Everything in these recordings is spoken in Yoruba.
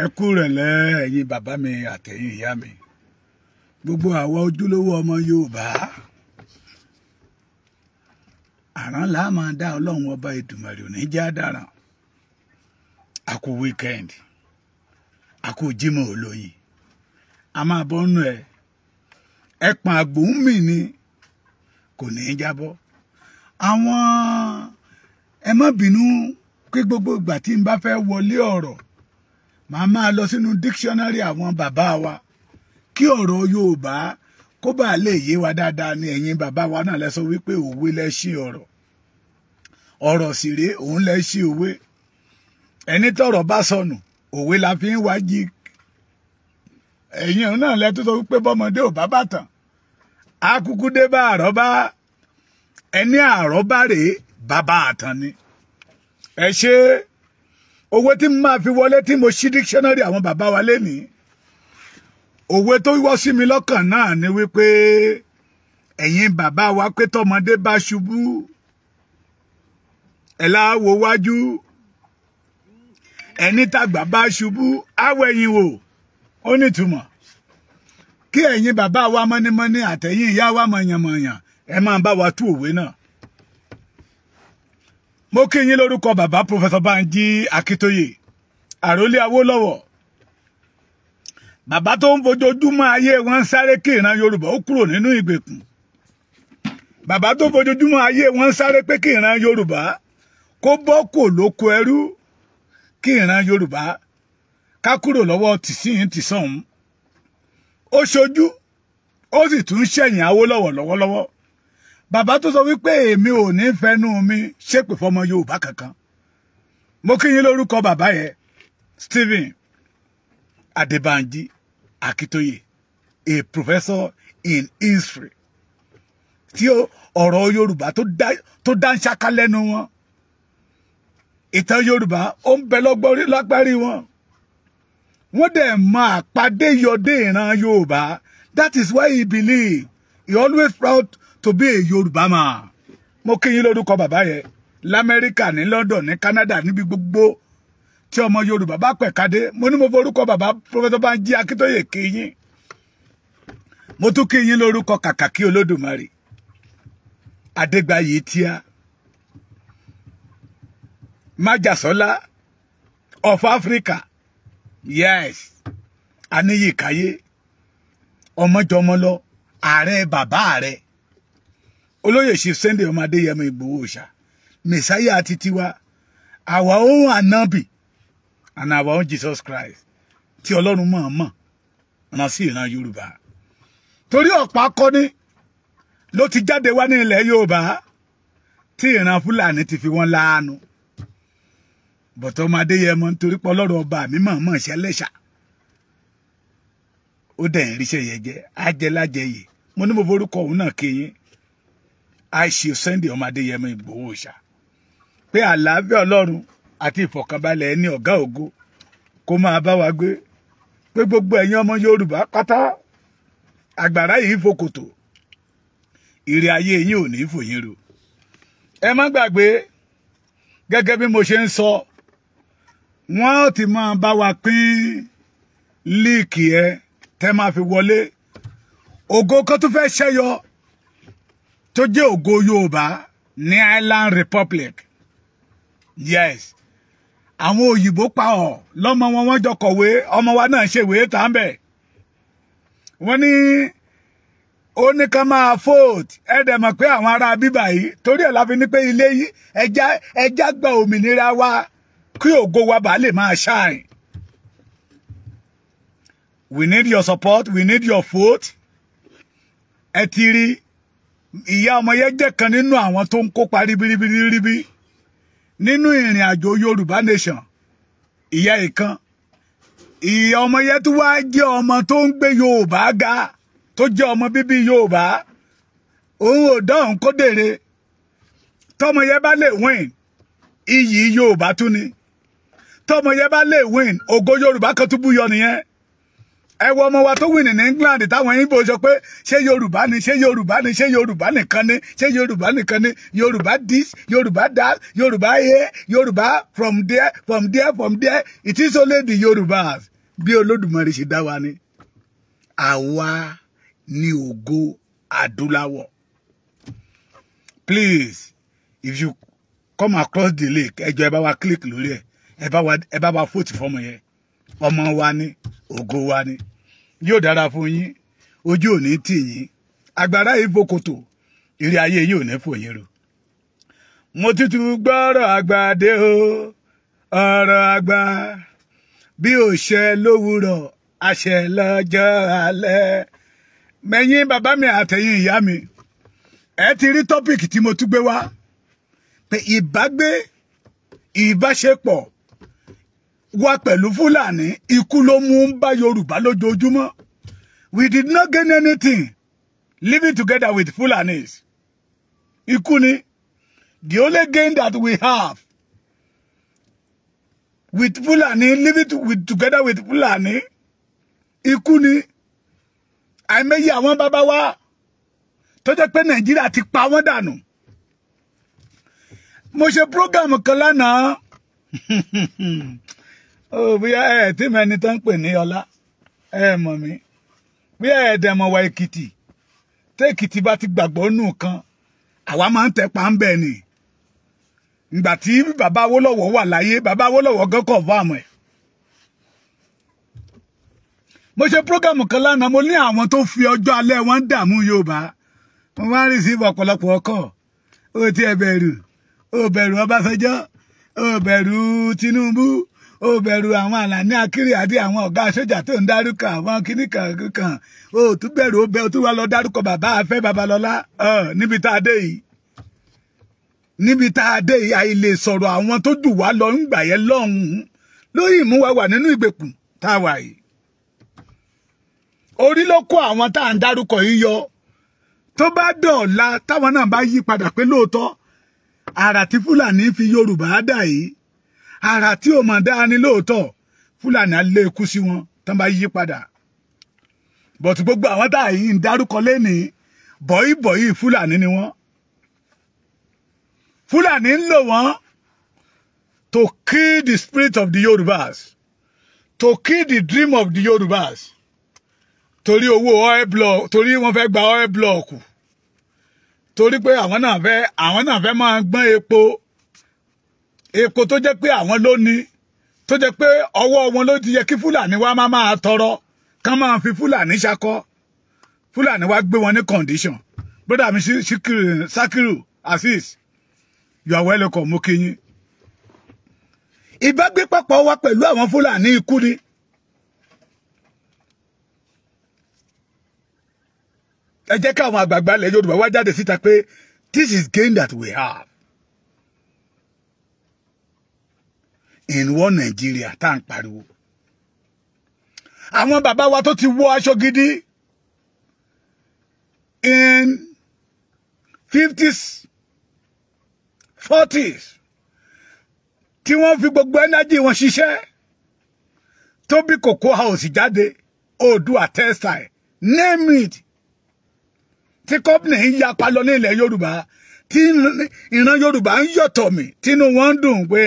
Ẹ kú rẹ̀lẹ́ ẹ̀yin bàbá mi àtẹ̀yin ìyá mi, gbogbo àwa ojúlówó ọmọ Yorùbá, àrán là máa dá Ọlọ́run ọba Èdùmàrè òní jẹ́ àdàràn. A kú weekend, a kú Jímọ̀ olóyin, a máa bọ́ nù ẹ̀ ẹ̀pọ̀n àgbòhùn mi ni kò ní í jábọ́. Àwọn ẹ má bínú pé gbogbo ìgbà tí n bá fẹ́ wọlé ọ̀rọ̀, màá máa lọ sínú dictionary àwọn bàbá wa kí ọ̀rọ̀ Yorùbá kó bá lè yé wa dáadáa. Ní ẹ̀yin bàbá wa náà lẹ sọ wípé òwe lẹ́ṣin ọ̀rọ̀, ọ̀rọ̀ sì rèé òun lẹ́ṣin òwe. Ẹni tọ̀rọ̀ bá sọnù òwe la fi ń wájí. Ẹ̀yin náà lẹ tó sọ wípé bọ́mọdé ò bá bàtàn akuku dé bá àrọ́bá, ẹni àrọ́bá rèé bàbá àtàn ni. Ẹ ṣe òwe tí mo máa fi wọlé tí mo ṣí dictionary àwọn bàbá wa lénìí, òwe tó wọ́ sí mi lọ́kàn náà ni wípé ẹ̀yin bàbá wa pé tọmọdé bá ṣubú ẹ̀ láwo wájú, ẹni tàgbà bá ṣubú áwẹ̀yìn wò. Ó nítumọ̀ kí ẹ̀yin bàbá wa mọ́nímọ́ní àtẹ̀yìn ìyá wa mọ̀yànmọ̀yàn ẹ máa bá wa tú òwe náà. Mo kí yín lórúkọ bàbá Professor Banji Akíntóyè, àròlé Awólọ́wọ̀, bàbá tó ń fojoojúmọ́ ayé wọn sáré kí ìran Yorùbá ó kúrò nínú ìgbèkùn, bàbá tó fojoojúmọ́ ayé wọn sáré pé kí ìran Yorùbá kó bọ́ kò lóko ẹrú, kí ìran Yorùbá ká kúrò lọ́wọ́ tìsíyìn tìsọ̀hún. Ó ṣojú ó sì tún ṣẹ̀yìn Awólọ́wọ̀ lọ́wọ́lọ́wọ́. Bàbá tó sọ wípé èmi ò ní fẹnu mi ṣépè fọmọ Yorùbá kankan. Mo kí yín lórúkọ bàbá yẹn, Stephen Adébánjí Akíntóyè, a professor in history, tí ọ̀rọ̀ Yorùbá tó dá ń ṣáká lẹ́nu wọn. Ìtàn Yorùbá ó ń bẹ lọ́gbọ́rí lágbárí wọn. Wọ́n dẹ̀ máa pàdé yọdé ìran Yorùbá. That is why he believe he always proud to be a Yorùbá man. Mo kí yín lórúkọ bàbá yẹn l'Amẹ́ríkà, ní London, ní Canada, níbi gbogbo tí ọmọ Yorùbá bá pẹ̀kadé. Mo ní mo forúkọ bàbá Professor Banji Akíntóyè kí yín. Mo tún kí yín lórúkọ Kàkàkí Olódùmarè, Adégbáyé tíá, Májàsọ́lá of Africa, yes, Aníyìkáyé, ọmọjọmọlọ, ààrẹ bàbá rẹ, olóyè Chief Sunday ọmọ Adéyẹmọ Ìgbòho Òòṣà, mẹsáyà àti tiwa, our own Ànábì and our own Jesus Christ, tí Ọlọ́run mọ̀ọ́mọ̀ rán sí ìran Yorùbá. Torí ọ̀pọ̀ akọni ló ti jáde wá ní ilẹ̀ Yorùbá tí ìran Fúlàní ti fi wọ́n láàánú. Bọ̀tọ̀ ọmọ Adéyẹmọ nítorí pé Ọlọ́run ọba mi mọ̀ọ́mọ̀ ṣẹlẹ́ṣà, ó dẹ̀ ń ríṣẹ́ yẹn jẹ́ ajẹ́lájẹyè. Mo ní mo forúkọ òun náà kí yín, Chief Sunday ọmọ Adéyẹmọ Ìgbòho Òòṣà, pé àlàáfíà Ọlọ́run àti ìfọ̀kànbalẹ̀ ẹni ọ̀gá ògo kó máa bá wa gbé, pé gbogbo ẹ̀yin ọmọ Yorùbá pátá, àgbàrá yìí fòkòtò, ìrì ayé yín ò ní fòyín ro. Ẹ má gbàgbé, gẹ́gẹ́ bí mo ṣe ń sọ, wọ́n ti máa bá wa pín link ẹ tẹ́ máa fi wọlé. Ògo kan tó fẹ́ ṣẹ́yọ tó jẹ́ ògo Yorùbá ní Island Republic. Yes, àwọn òyìnbó pa ọ̀ lọ́mọ wọn, wọ́n jọ kọ̀wé, ọmọ wa náà ṣèwé tá ń bẹ̀. Wọ́n ní ó ní ká máa vote. Ẹ dẹ̀ mọ̀ pé àwọn ará bíbà yìí, torí ẹ̀ la fi ní pé ilé yìí ẹja gba òmìnira wa kí ògo wa bá lè máa shine. We need your support, we need your vote. Ẹ ti rí ìyá ọmọ yẹn jẹ́ kan nínú àwọn tó ń kópa ribiribiribi nínú ìrìn àjò Yorùbá nation. Ìyá ìkan, ìyá ọmọ yẹn tó wá jẹ́ ọmọ tó ń gbé Yorùbá ga, tó jẹ́ ọmọ bíbí Yorùbá, òun ò dán kó dèrè. Tọmọ yẹn bá lè win, iyì Yorùbá tún ni. Tọmọ yẹn bá lè win, ògo Yorùbá kan tún búyọ nìyẹn. Ẹ wo ọmọ wa tó win ní England táwọn Ìgbò sọ pé ṣé Yorùbá ni, ṣé Yorùbá ni, ṣé Yorùbá nìkan ni, ṣé Yorùbá nìkan ni, Yorùbá this, Yorùbá that, Yorùbá here, Yorùbá from there, from there, from there. It is only the Yorùbás. Bí Olódùmarè ṣe dá wa ni, àwa ni ògo adúláwọ̀. Please, if you come across the link, ẹ jọ̀ọ́, ẹ bá wa click lórí ẹ, ẹ bá wa vote fọmọ yẹn. Ọmọ wa ni, ògo wa ni. Yóò dára fún yín, ojú ò ní tì yín, agbára ìfòkòtò ìrì ayé yìí ò ní fò yín ro. Mo tútù gbọ́rọ̀ àgbàdé o, ọ̀rọ̀ àgbà bí ò ṣẹ lówùrọ̀, àṣẹ lọ́jọ́ alẹ́. Mẹ́yìn bàbá mi àtẹ̀yìn ìyá mi, ẹ ti rí topic tí mo tún gbé wá pé ìbágbé, ìbáṣepọ̀ wa pẹ̀lú Fúlàní, ikú ló mú ń bá Yorùbá lójoojúmọ́. We did not gain anything living together with Fulanis. Ikú ni. The only gain that we have with Fulani, living together with Fulani, ikú ni. Àìmọye àwọn bàbá wa tó jẹ́ pé Nàìjíríà ti pa wọ́n dànù. Mo ṣe program kan lánàá ó, bóyá ẹ tí mẹni tó ń pè ní ọlá, ẹ mọ̀ mí, bóyá ẹ dẹ̀ mọ̀ wá Èkìtì. Tí Èkìtì bá ti gbàgbọ́ nù kan, àwa máa ń tẹpa ń bẹ̀ ni. Ìgbà tí bàbá Awólọ́wọ̀ wà láyé, bàbá Awólọ́wọ̀ gan confirm ẹ̀. Mo ṣe program kan lánàá, mo ní àwọn tó fi ọjọ́ alẹ́ wọn dààmú Yorùbá. Mo máa ń rí sí ọ̀pọ̀lọpọ̀ ọkọ̀. Ó ti ẹ̀ bẹ̀rù, ó bẹ̀rù Ọbásanjọ́, ó bẹ̀rù Tinubu, ó bẹ̀rù àwọn Àlàní Akírí àti àwọn ọ̀gá sójà tó ń dárúkọ àwọn kíní kan. Ó tún bẹ̀rù, ó bẹ̀, ó tún wá lọ dárúkọ bàbá Afẹ́ Babalọ́lá. Níbi tá a dé yìí, níbi tá a dé yìí, àìlè sọ̀rọ̀ àwọn tó jù wá lọ ń gbà yẹn lọ́hùn-ún lórí ìmú wa wà nínú ìgbèkùn tá a wà yìí. Orí ló kó àwọn tá à ń dárúkọ yìí yọ. Tó bá dọ̀la, táwọn náà bá yí padà pé lóòótọ́, àrà tí Fúlàní fi Yorùbá dà yìí, àrà tí ò mọ̀ dáa ní lóòótọ́, Fúlàní á lé ikú sí wọn tán bá yí padà. But gbogbo àwọn tá à yìí ń dárúkọ lénìí, bọ̀yìbọ̀yì Fúlàní ni wọ́n. Fúlàní ń lò wọ́n to kill the spirit of the Yorubas, to kill the dream of the Yorubas, torí owó oil block, torí wọ́n fẹ́ gba oil block, torí pé àwọn náà fẹ́ máa gbọ́n epo, epo tó jẹ́ pé àwọn ló ní, tó jẹ́ pé ọwọ́ wọn ló ti yẹ kí Fúlàní wá máa máa tọrọ, kán máa fi Fúlàní ṣakọ. Fúlàní wá gbé wọn ní condition. Brother mi Sakiru Azeez, you are welcome, mo kí yín. Ìbágbépapọ̀ wa pẹ̀lú àwọn Fúlàní, ikú ni. Ẹ jẹ́ káwọn àgbààgbà ilẹ̀ Yorùbá wá jáde síta pé this is gain that we have in one Nigeria tá à ń pariwo. Àwọn bàbá wa tó ti wọ aṣọ gidi in 50s, 40s, tí wọ́n fi gbogbo energy wọn ṣiṣẹ́ tó bí Cocoa House jáde, Oòduà Textile, name it, tí company ń yapa lọ ní ilẹ̀ Yorùbá, tí ìran Yorùbá ń yọ̀tọ̀ mí, tínú wọn ń dùn pé,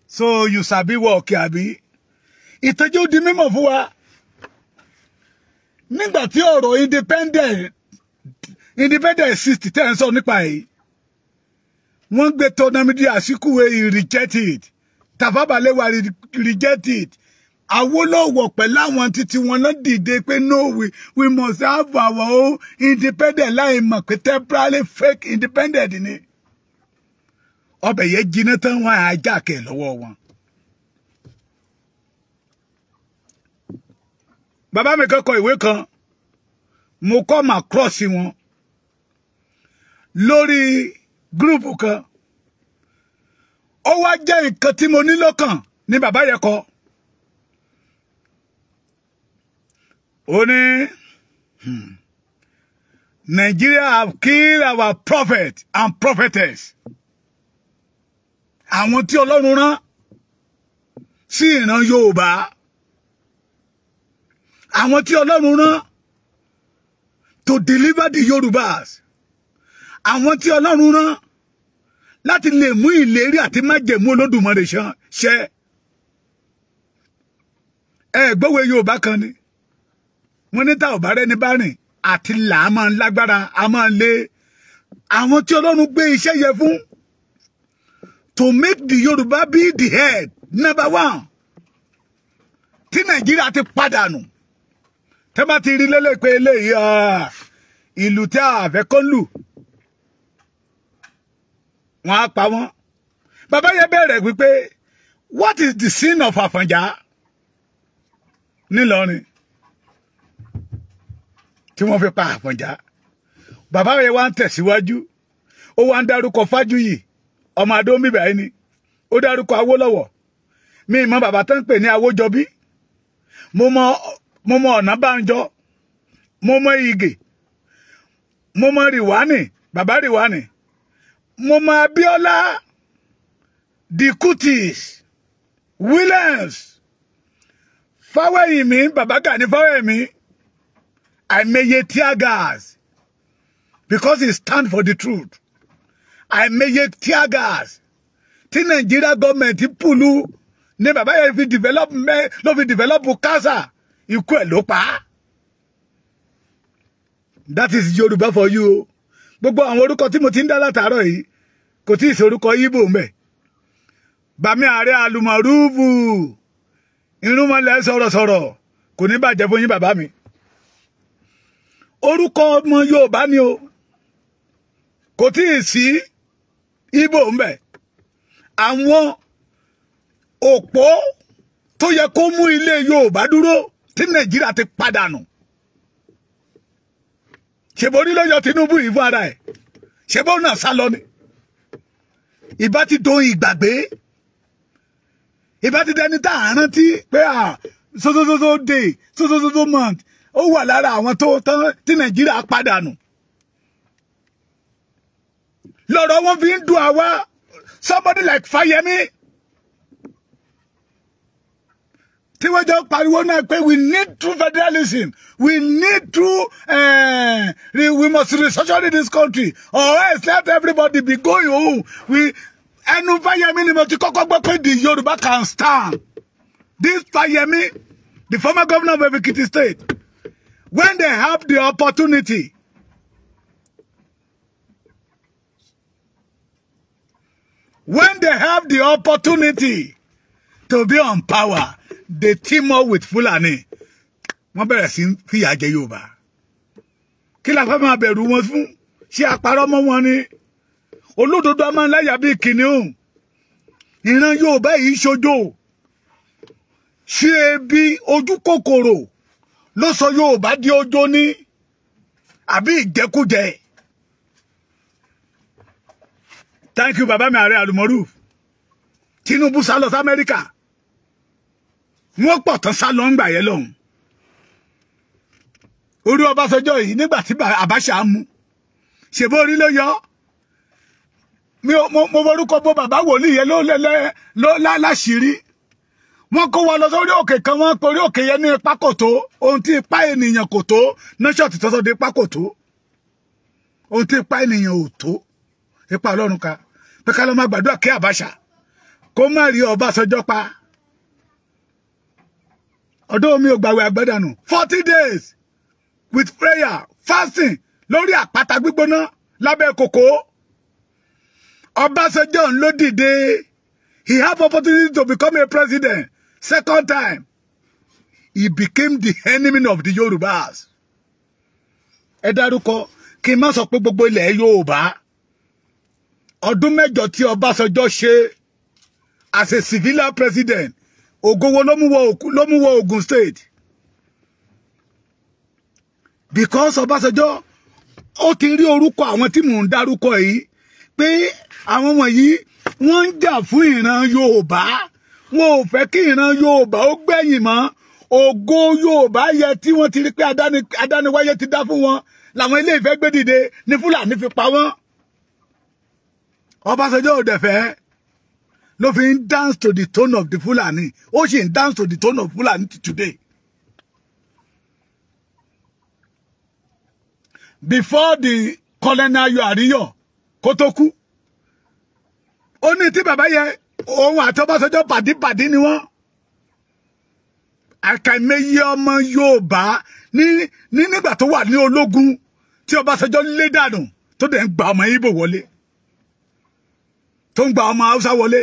"So you sabi work, àbí?" Ìtọ́jú di mímọ̀ fún wa nígbà tí ọ̀rọ̀ independent 60 tẹ́ ń sọ nípa yìí, wọ́n gbé tó Nnamdi Azikiwe, he reject it. Tafawa Balewa reject it. Awólọ́wọ̀ pẹ̀lú àwọn títí wọn náà dìde pé no, we must have our own independent, láì mọ̀ pé temporary fake independent ni. Ọbẹ̀ yẹn jiná tán, wọn á kẹ̀ lọ́wọ́ wọn. Bàbá mi kan kọ ìwé kan, mo come across wọn lórí group kan. Ó wá jẹ́ nǹkan tí mo ní lọ́kàn ní bàbá yẹn kọ. Ó ní Nigeria have killed our prophet and prophetess, àwọn tí Ọlọ́run rán sí ìran Yorùbá. Àwọn tí Ọlọ́run rán to deliver the Yorùbás, àwọn tí Ọlọ́run rán láti lè mú ìlérí àti májẹ̀mú Olódùmarè ṣẹ. Ẹ gbọ́wọ́ Yorùbá kan ni wọ́n ní tá ò bá rẹ́ni bá rìn àti là á máa ń lágbára, a máa ń lé. Àwọn tí Ọlọ́run gbé iṣẹ́ yẹ fún to make the Yorùbá be the head number one tí Nàìjíríà ti padànù. Tẹ́ bá ti rí lélẹ̀ pé eléyìí ìlú tí a fẹ́ kó lù, wọ́n á pa wọ́n. Bàbá yẹn bẹ̀rẹ̀ wípé what is the sin of Àfọ̀njá nílọrin tí wọ́n fi pa Àfọ̀njá? Bàbá yẹn wá ń tẹ̀síwájú, ó wá ń dárúkọ Fájuyì ọmọ Adó bíbẹ̀ yìí ni, ó dárúkọ Awólọ́wọ̀. Mi mọ bàbá tó ń pè ní Awójọbí, mo mọ Ọ̀nàbánjọ, mo mọ Ìgè, mo mọ Rìwánì, bàbá Rìwánì, mo mọ Abíọ́lá, the Kutis, Williams, Fáwẹ́hìnmí, bàbá Gani Fáwẹ́hìnmí. Àìmọye tear gas because he stand for the truth. Àìmọye tear gas tí Nàìjíríà gọọmenti pùlù ní bàbá yẹn fi develop ló fi develop cancer, ikú ẹ̀ ló pa á. That is Yorùbá for you. Gbogbo àwọn orúkọ tí mo ti ń dá látàárọ̀ yìí kò tí ì sí orúkọ Ìgbò mbẹ̀. Bàmí ààrẹ àlùmọ̀rúùbù irúnmọlẹ̀ sọ̀rọ̀sọ̀rọ̀ kò ní bàjẹ́ fún yín bàbá mi. Orúkọ ọmọ Yorùbá ni o, kò tí ì sí Ìgbò mbẹ̀. Àwọn òpó tó yẹ kó mú ilé Yorùbá dúró tí Nàìjíríà ti padànù. Ṣèbórí ló yọ Tinubu yìí fún ara ẹ̀, ṣèbó náà sá lọ ni. Ìbá ti dohun ìgbàgbé, ìbá ti dẹni tá à ń rántí pé à sosososo day sosososo month ó wà lára àwọn tó tán tí Nàìjíríà padànù. Lọ́rọ̀ wọn fi ń dùn àwa. Somebody like Fáyẹmí tí wọ́n jọ pariwo náà pé we need true federalism, we need true we must restructure this country or else let everybody be going home. We ẹnu Fáyẹmí ni mo ti kọ́kọ́ gbọ́ pé the Yorùbá can stand. This Fáyẹmí, the former governor of Ekiti State, when they have the opportunity to be on power, they team up with Fulani. Wọ́n bẹ̀rẹ̀ sí fìyà jẹ Yorùbá. Kí la fẹ́ máa bẹ̀rù wọn fún? Ṣé àparọ́ mọ́ wọn ni? Olódodo a máa ń láyà bíi kìnìún. Ìran Yorùbá yìí ṣojo. Ṣé ebi ojú kòkòrò ló sọ Yorùbá di ojo ní? Àbí ìjẹkújẹ? Thank you, bàbá mi ààrẹ àlùmọ́rù. Tinubu sá lọ sí Amẹ́ríkà. Wọ́n pọ̀ tán sá lọ ń gbà yẹn lọ́hùn. Orí Ọbásanjọ́ yìí nígbà tí Abacha mú, ṣèbó orí ló yọ. Mo forúkọ bó bàbá wòlíì yẹn ló láṣìírí. Wọ́n kó wa lọ sórí òkè kan, wọ́n pe orí òkè yẹn ní ipá kò tó. Ohun tí ipá ènìyàn kò tó, nọ́ṣọ̀tì tọ́sọ́ di ipá kò tó. Ohun tí ipá ènìyàn ò tó, ipa Ọlọ́run ká. Pé ká lọ máa gbàdúrà kí Abacha kó má rí Ọbásanjọ́ pa. Ọdún mi ò gbàwé àgbẹ̀dànù 40 days with prayer, fasting lórí àpáta gbígbóná lábẹ́ kòkó. Ọbásanjọ́ ló dìde. He had opportunity to become a president second time. He became the enemy of the Yorubas. Ẹ dárúkọ kí n má sọ pé gbogbo ilẹ̀ Yorùbá. Ọdún mẹ́jọ tí Ọbásanjọ́ ṣe as a civilian president, ògo wo ló mú wọ Ogun State? Because Ọbásanjọ́ ó ti rí orúkọ àwọn tí mò ń dárúkọ yìí pé àwọn wọ̀nyí wọ́n ń jà fún ìran Yorùbá. Wọn ò fẹ́ kí ìran Yorùbá ó gbẹ̀yìn mọ́. Ògo Yorùbá yẹ tí wọ́n ti rí pé adániwáyé ti dá fún wọn làwọn ilé ìfẹ́ gbé dìde ní Fúlàní fi pa wọ́n. Ọbásanjọ́ ò dẹ̀ fẹ́ ló fi ń dance to the tone of the Fulani. Ó sì ń dance to the tone of Fulani today. Before the Colonel Ayo Ariyo kó tó kú, ó ní tí bàbá yẹn òun àti Ọbásanjọ́ pàdípàdí ni wọ́n. Àkàìmọye ọmọ Yorùbá ní nígbà tó wà ní ológun tí Ọbásanjọ́ lé dànù, tó dẹ̀ ń gba ọmọ Ìgbò wọlé, tó ń gba ọmọ Haúsá wọlé,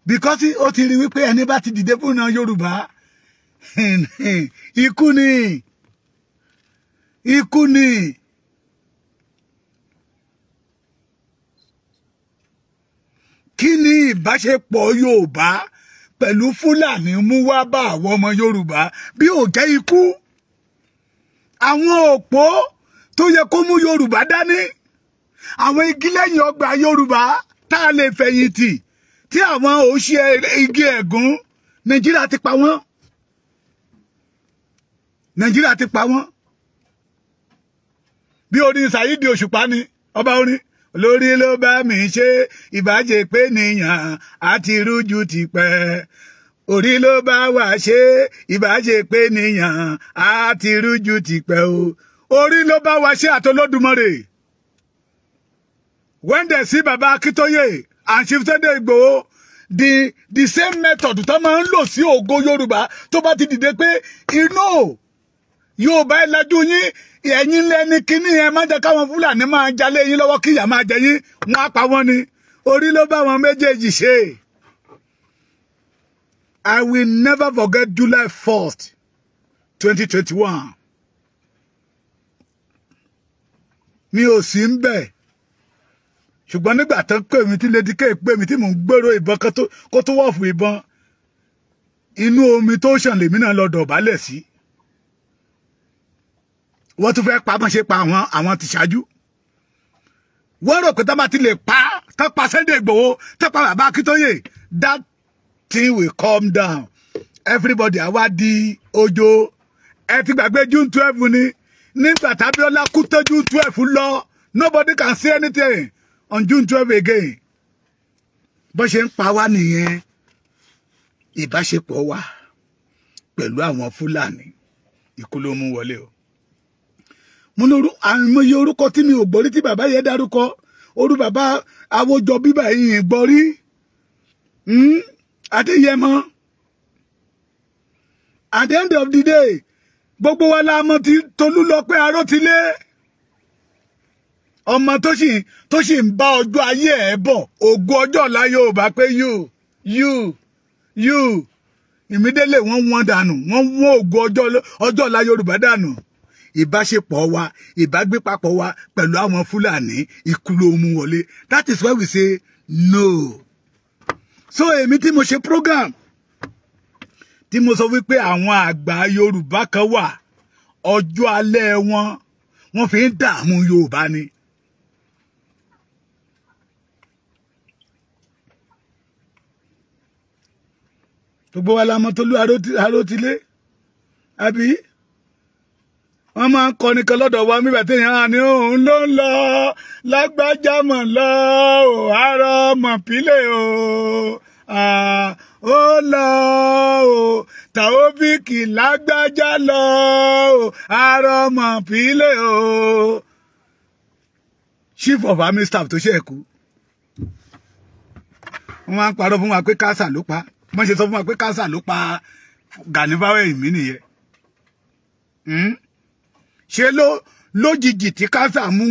because ó ti rí wípé ẹni bá ti dìde fún ìran Yorùbá, ikú ni, ikú ni. Kí ni ìbáṣepọ̀ Yorùbá pẹ̀lú Fúlàní mú wá bá àwọn ọmọ Yorùbá bí ò jẹ́ ikú? Àwọn òpó tó yẹ kó mú Yorùbá dání, àwọn igi lẹ́yìn ọgbà Yorùbá tá a lè fẹ̀yìntì, tí àwọn òṣì igi ẹ̀gún Nàìjíríà ti pa wọ́n. Nàìjíríà ti pa wọ́n. Bí orin Saheed Òṣùpá ni, ọba orin lórí ló bá mi ṣe, ìbàjẹ́ pé nìyàn àti rújú ti pẹ́. Orí ló bá wà ṣe, ìbàjẹ́ pé nìyàn àti rújú ti pẹ́ o. Orí ló bá wà ṣe àtolódùmarè. When they see Baba Akintoye and Chief Sunday Igboho, the same method tó máa ń lò sí ògo Yorùbá tó bá ti dìde pé inú Yorùbá ẹ lajú yín, ẹ̀yin lẹ́ni kíní ẹ má jẹ́ káwọn Fúlàní máa jalè yín lọ́wọ́, kíyà máa jẹ yín, wọ́n á pa wọ́n ni. Orí ló bá wọn méjèèjì ṣe. I will never forget July 1st, 2021. Mi ò sí ń bẹ̀. Ṣùgbọ́n nígbà tó pè mí tí Lady K pè mí tí mò ń gbèrò ìbọn kó tó wọ̀ fún ìbọn, inú omi tó ṣàn lèmi náà lọ dọ̀bálẹ̀ sí. Wọ́n tún fẹ́ pa bọ́n ṣe pa àwọn ti ṣáájú. Wọ́n rò pé tá bá ti lè pa, tá pa Sunday Igboho, tá pa Bàbá Akíntóyè, that thing will come down. Everybody àwa di ojo. Ẹ ti gbàgbé June 12 ni. Nígbà tábíọ́lá kú tó June 12 lọ, nobody can say anything on June 12 again. Bọ́n ṣe ń pa wá nìyẹn. Ìbáṣepọ̀ wa pẹ̀lú àwọn Fúlàní ikú ló mú wọlé o. Mo ní àìmọye orúkọ tí mi ò gbọ́ rí tí bàbá yẹn dárúkọ. Orú bàbá Awójọ bíbà yìí gbọ́ rí. Adéyẹmọ. At the end of the day, gbogbo wa la mọ̀ tí Tolúlọpẹ́ Arótilé. Ọmọ tó sì ń bá ọjọ́ ayé ẹ̀ bọ̀, ògo ọjọ́ ọ̀la Yorùbá pé you immediately wọ́n wọ́n dànù, wọ́n wọ́n ògo ọjọ́ ọ̀la Yorùbá dànù. Ìbáṣepọ̀ wa, ìbágbépapọ̀ wa pẹ̀lú àwọn Fúlàní ikú ló mú wọlé. That is why we say no. So èmi tí mo ṣe program tí mo sọ wípé àwọn àgbà Yorùbá kan wà, ọjọ́ alẹ́ wọn wọ́n fi ń dààmú Yorùbá ni. Gbogbo wa la mọ̀ Tolú Arótilé, àbí? Wọ́n máa ń kọrin kan lọ́dọ̀ wa nígbà tí èèyàn á ní òun ló ń lọ lágbájá mọ̀ lọ ò àárọ̀ mọ̀ pílẹ̀ o, ó lọ o Tàófíìkì lágbájá lọ o àárọ̀ mọ̀ pílẹ̀ o. Chief of Army Staff tó ṣe kú, wọ́n máa ń parọ́ fún wa pé kánsà ló pa. Wọ́n ṣe sọ fún wa pé kánsà ló pa Gani Fáwẹ́hìnmí nìyẹn. Ṣe ló lójijì tí kánsà mú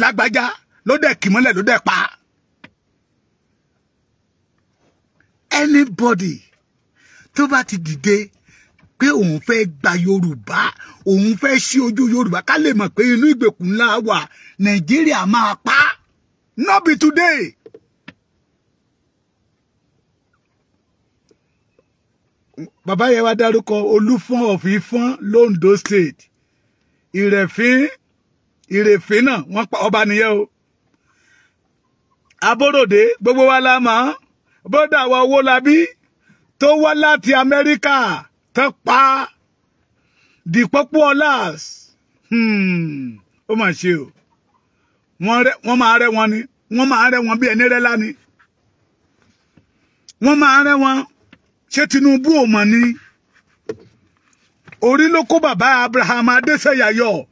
lágbájá ló dẹ̀ kì mọ́lẹ̀ ló dẹ̀ pa. Anybody tó bá ti dìde pé òun fẹ́ gba Yorùbá, òun fẹ́ ṣí ojú Yorùbá ká lè mọ̀ pé inú ìgbèkùn ńlá wà, Nàìjíríà máa pa. Not be today. Bàbá yẹn wá dárúkọ Olúfọ́n of Ifọ̀n l'Ondo State. Ìrẹ̀fín náà wọ́n pa ọba nìyẹn o. Abóròdé gbogbo wa la mọ̀, bọ́dà wa Owólabí tó wá láti Amẹ́ríkà tó pa Dìpọ́pọ́ Ọlás. Ó mà ṣe o. Wọ́n máa rẹ́ wọn ni, wọ́n máa rẹ́ wọn bí ẹni rẹ́ lánìí. Wọ́n máa rẹ́ wọn. Ṣé Tinubu ò mọ̀ ni? Orí ló kó bàbá Abraham Adesanya yọ.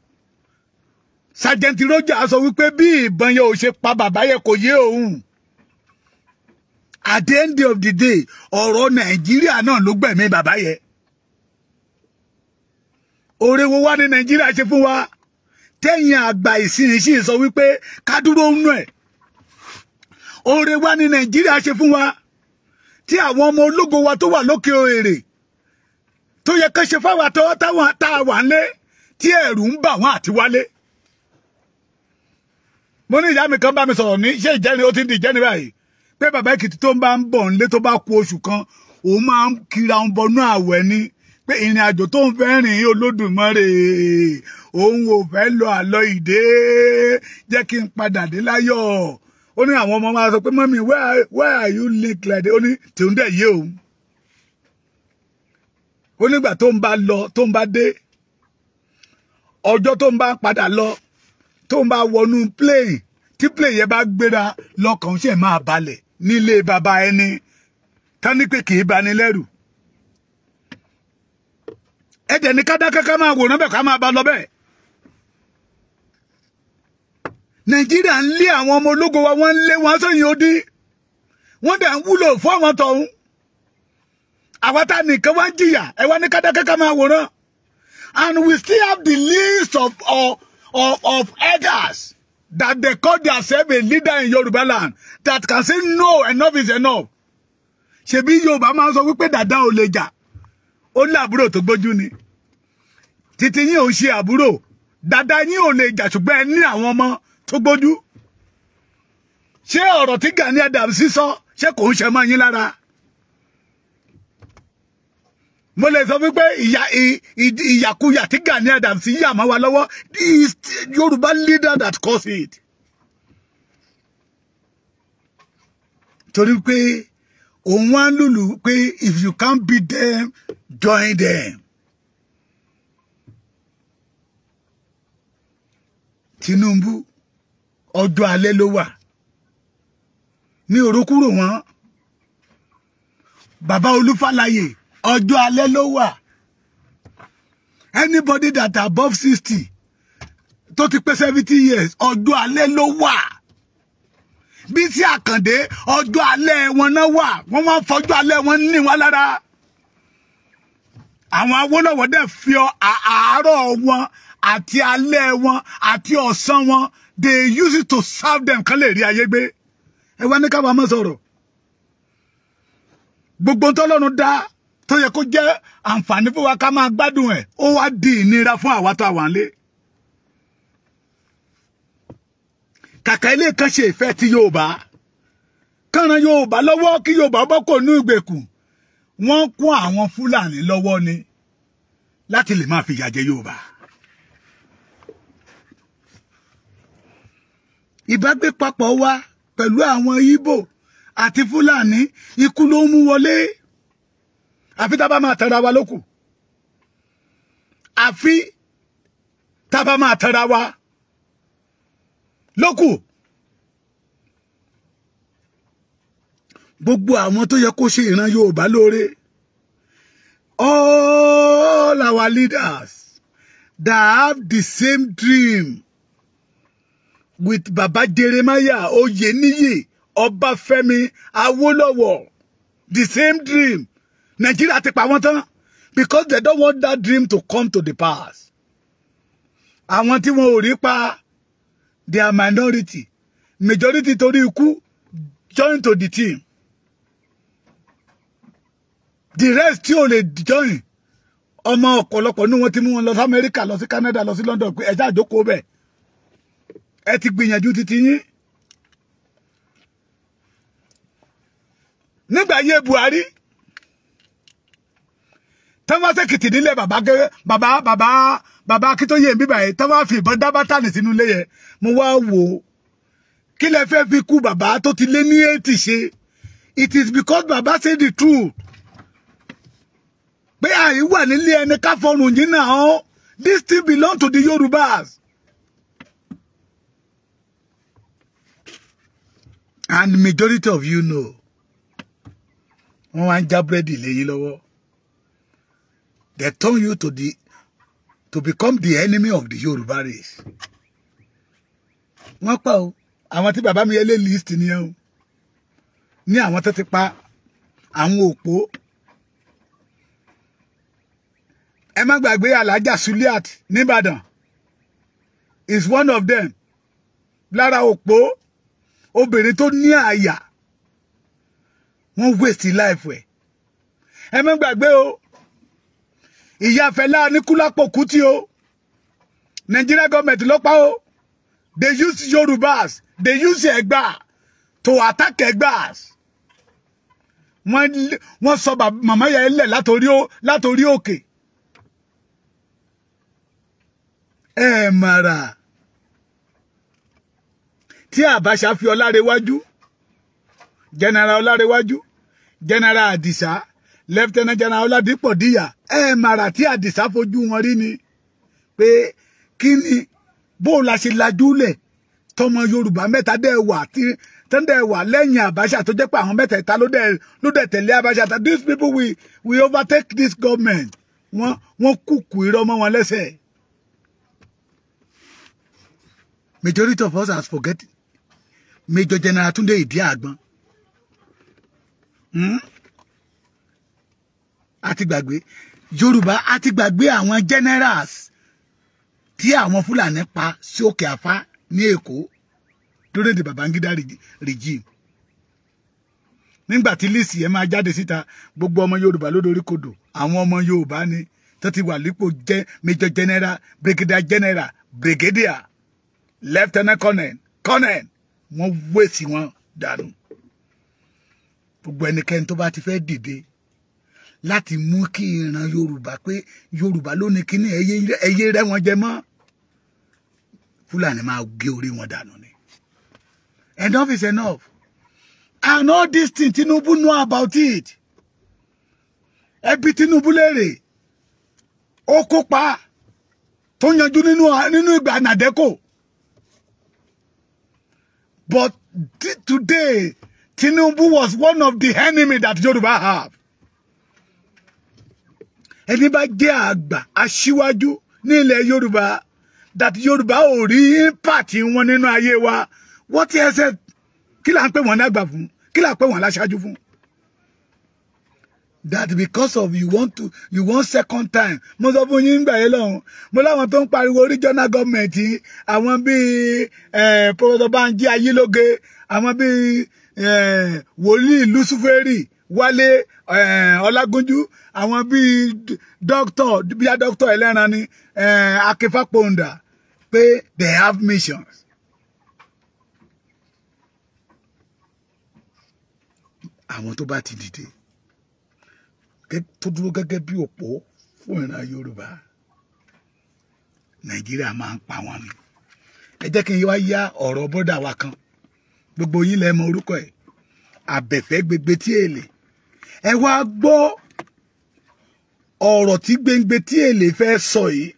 Sergeant Roger sọ wípé bí ìbọn yẹn ò ṣe pa bàbá yẹn kò yé òun. At the end of the day, ọ̀rọ̀ Nàìjíríà náà ló gbẹ̀mí bàbá yẹn. Oore wo wá ní Nàìjíríà ṣe fún wa? Tẹ́yìn àgbà ìsinyìí sọ wípé ká dúró nú ẹ̀. Oore wá ní Nàìjíríà ṣe fún wa? Tí àwọn ọmọ ológo wa tó wà lókè òèrè tó yẹ ká ṣe fáwa tó táwọn tá a wà ńlé tí ẹ̀rù ń bà wọ́n àti wálé. Mo ní ìyá mi kan bá mi sọ̀rọ̀ ní ṣé ìjẹ́ni ó ti ń di ìjẹ́ni báyìí pé bàbá Èkìtì tó ń bá ń bọ̀ ńlé tó bá ku oṣù kan òun máa ń kira òun bọnú àwẹ̀ ni pé ìrìn àjò tó ń fẹ́ rìn Olódùmarè òun ò fẹ́ lọ àlọ́ ìdè jẹ́ kí n padà dé láyọ̀. Ó ní àwọn ọmọ máa sọ pé mọ́mí where are you link like that? Ó ní tòun dẹ̀ yé òun. Ó nígbà tó ń bá lọ tó ń bá dé ọjọ́ tó ń bá padà lọ tó ń bá wọnú plane tí plane yẹn bá gbéra lọ́kàn ṣe máa balẹ̀ nílé bàbá ẹni tán ní pé kì í bani lẹ́rù. Ẹ̀dẹ̀ ní kádákẹ́ ká máa wòran bẹ́ẹ̀ ká máa bá lọ bẹ́ẹ̀. Nàìjíríà ń lé àwọn ọmọ ológo wa, wọ́n ń lé wọn sẹ́yìn odi, wọ́n dẹ̀ ń wúlò fún àwọn tọ̀hún. Àwa tá nìkan wá ń jìyà ẹ wá ní kádákẹ́ ká máa wòran. And we still have the list of elders that they call themselves a leader in Yoruba land that can say no, enough is enough. Ṣebí Yorùbá máa ń sọ wípé dàda ò lè jà, ó ní àbúrò tó gbójú ni. Títí yín ò ń ṣe àbúrò, dàda yín ò lè jà ṣùgbọ́n ẹ ní àwọn ọmọ tó gbójú. Ṣé ọ̀rọ̀ tí Gani Adams sọ ṣé kò ń ṣe mọ́ yín lára? Mo lè sọ wípé ìyàkuyà tí Gani Adams yà mọ́ wa lọ́wọ́ is Yorùbá leader that caused it. Torí pé òun wá ń lùlù pé if you can't beat them, join them. Tinubu ọjọ́ alẹ́ ló wà ní òrókúrò wọn. Bàbá Olúfàlàyé ọjọ́ alẹ́ ló wà. Anybody that above 60 tó ti pé 70 years ọjọ́ alẹ́ ló wà. Bí tí Àkàndé ọjọ́ alẹ́ wọn náà wà, wọ́n wọ́n fọjọ́ alẹ́ wọn ní wọn lára. Àwọn Awólọ́wọ̀ dẹ̀ fi àárọ̀ wọn àti alẹ́ wọn àti ọ̀sán wọn, they use it to serve them kán lè rí ayé gbé. Ẹ wá ní ká wá má sọ̀rọ̀. Gbogbo tọ́lọ́run dá tó yẹ kó jẹ́ àǹfààní fún wa ká máa gbádùn ẹ̀, ó wá di ìnira fún àwa tó wà nílé. Kàkà ilé kan ṣe ìfẹ́ ti Yorùbá, kánran Yorùbá lọ́wọ́ kí Yorùbá bọ́ kò ní ìgbèkùn, wọ́n kún àwọn Fúlàní lọ́wọ́ ni láti lè máa fìyà jẹ Yorùbá. Ìbágbé papọ̀ wa pẹ̀lú àwọn Ìgbò àti Fúlàní ikú ló mú wọlé. Àfi tá bá máa tẹra wa lókù. Àfi tá bá máa tẹra wa lókù. Gbogbo àwọn tó yẹ kó ṣe ìran Yorùbá lóore, all our leaders that have the same dream with Baba Jeremiah Oyeniyi Ọbáfẹ́mi Awólọ́wọ̀, the same dream. Nigeria ti pa wọ́n tán because they don't want that dream to come to the pass. Àwọn tí wọn ò rí pa, they are minority. Majority torí ikú join to the team. The rest tí ò lè join, ọmọ ọ̀pọ̀lọpọ̀ ní wọ́n ti mú wọn lọ sí Amẹ́ríkà, lọ sí Canada, lọ sí London pé ẹ ṣáà jókòó bẹ̀. Ẹ ti gbìyànjú títí yín. Nígbà yé Buhari, tán wá sẹ́kìtì nílẹ̀ bàbá bàbá bàbá bàbá Akíntóyè ń bíbà yìí, tán wá fi ìbọn dá bátànì sínú ilé yẹn. Mo wá wò ó, kí lẹ fẹ́ fi kú bàbá tó ti lé ní 80 ṣe? It is because bàbá say the truth pé àìwà nílé ẹni ká fọrùn yín náà. This thing belong to the Yorubas. And majority of you know, wọ́n wá ń já búrẹ́dì léyìn lọ́wọ́. They turn you to become the enemy of the Yorùbá race. Wọ́n pa o, àwọn tí bàbá mi yẹ lé list nìyẹn o, ní àwọn tó ti pa àwọn òpó. Ẹ má gbàgbé Alhaja Suliat nìbàdàn is one of them. Lára òpó obìnrin tó ní àyà, wọ́n waste life ẹ̀. Ẹ má gbàgbé o, ìyá Fẹlá Aníkúlápó Kútì o, Nigeria government ló pa o. They use Yorubas, they use Ẹ̀gbá to attack Ẹ̀gbás. Wọ́n sọ màmá yẹn lẹ̀ látòrí òkè. Ẹ màrà tí Abacha fi Ọlárewájú, General Ọlárewájú, General Àdìsá, Lieutenant General Ọládípọ̀ Díyà, ẹ màrà tí Àdìsá fojú wọn rí ni pé kí ni bó la ṣe lajúlẹ̀ tọmọ Yorùbá mẹ́ta dẹ̀ wà tí tẹ́ndẹ̀ wà lẹ́yìn Abacha, tó jẹ́ pé àwọn mẹ́tẹ̀ẹ̀ta ló dẹ̀ tẹ̀lé Abacha. These people will overtake this government. Wọ́n kúkú irọ́ mọ́ wọn lẹ́sẹ̀. Majority of us has forgotten Major General Tunde Idiagbon. Àti gbàgbé Yorùbá, àti gbàgbé àwọn generals tí àwọn Fúlàní pa sí Òkè Àfá ní Èkó during the Babangida regime. Nígbà tí lísì yẹn máa jáde síta, gbogbo ọmọ Yorùbá ló dorí kodò. Àwọn ọmọ Yorùbá ni tó ti wà lípò jẹ́ Major General, Brigadier General, Brigadier, Lieutenant Colonel, Colonel, wọ́n wéèsì wọn dànù. Gbogbo ẹnikẹ́ni tó bá ti fẹ́ dìde láti mú kí ìran Yorùbá pé Yorùbá ló ní kíní, ẹyẹ rẹ wọn jẹ mọ́, Fúlàní máa gé orí wọn dànù ni. Enough is enough. And all this thing, Tinubu know about it. Ẹbí Tinubu léèrè, ó kópa tó yanjú nínú ìgbà Nàdẹ́kò. But today, Tinubu was one of the enemy that Yoruba have. Ẹni bá jẹ́ àgbà aṣíwájú ní ilẹ̀ Yorùbá, that Yorùbá ò rí impact wọn nínú ayé wa, wọ́n ti ẹsẹ̀ kí là ń pè wọ́n lágbà fún, kí là ń pè wọ́n láṣáájú fún. That because of you want second time. Mo sọ fún yín gbà yẹn lọ́hùn, mo láwọn tó ń pariwo regional government, àwọn bíi Professor Banji Ayílóge, àwọn bíi wòlíì Luciferi Wálé Ọlágúnjú, àwọn bíi doctor, bíi doctor ẹlẹ́ran ni Akínfápòǹdà, pé they have missions. Àwọn tó bá ti dìde tó dúró gẹ́gẹ́ bí òpó fún ìran Yorùbá, Nàìjíríà máa ń pa wọn ni. Ẹ jẹ́ kí n wá yá ọ̀rọ̀ bọ́dà wa kan, gbogbo yín lẹ mọ orúkọ ẹ̀, Àbẹ̀fẹ́ Gbégbé tí èlé. Ẹ wá gbọ́ ọ̀rọ̀ tí Gbéngbé tí èlé fẹ́ sọ yìí,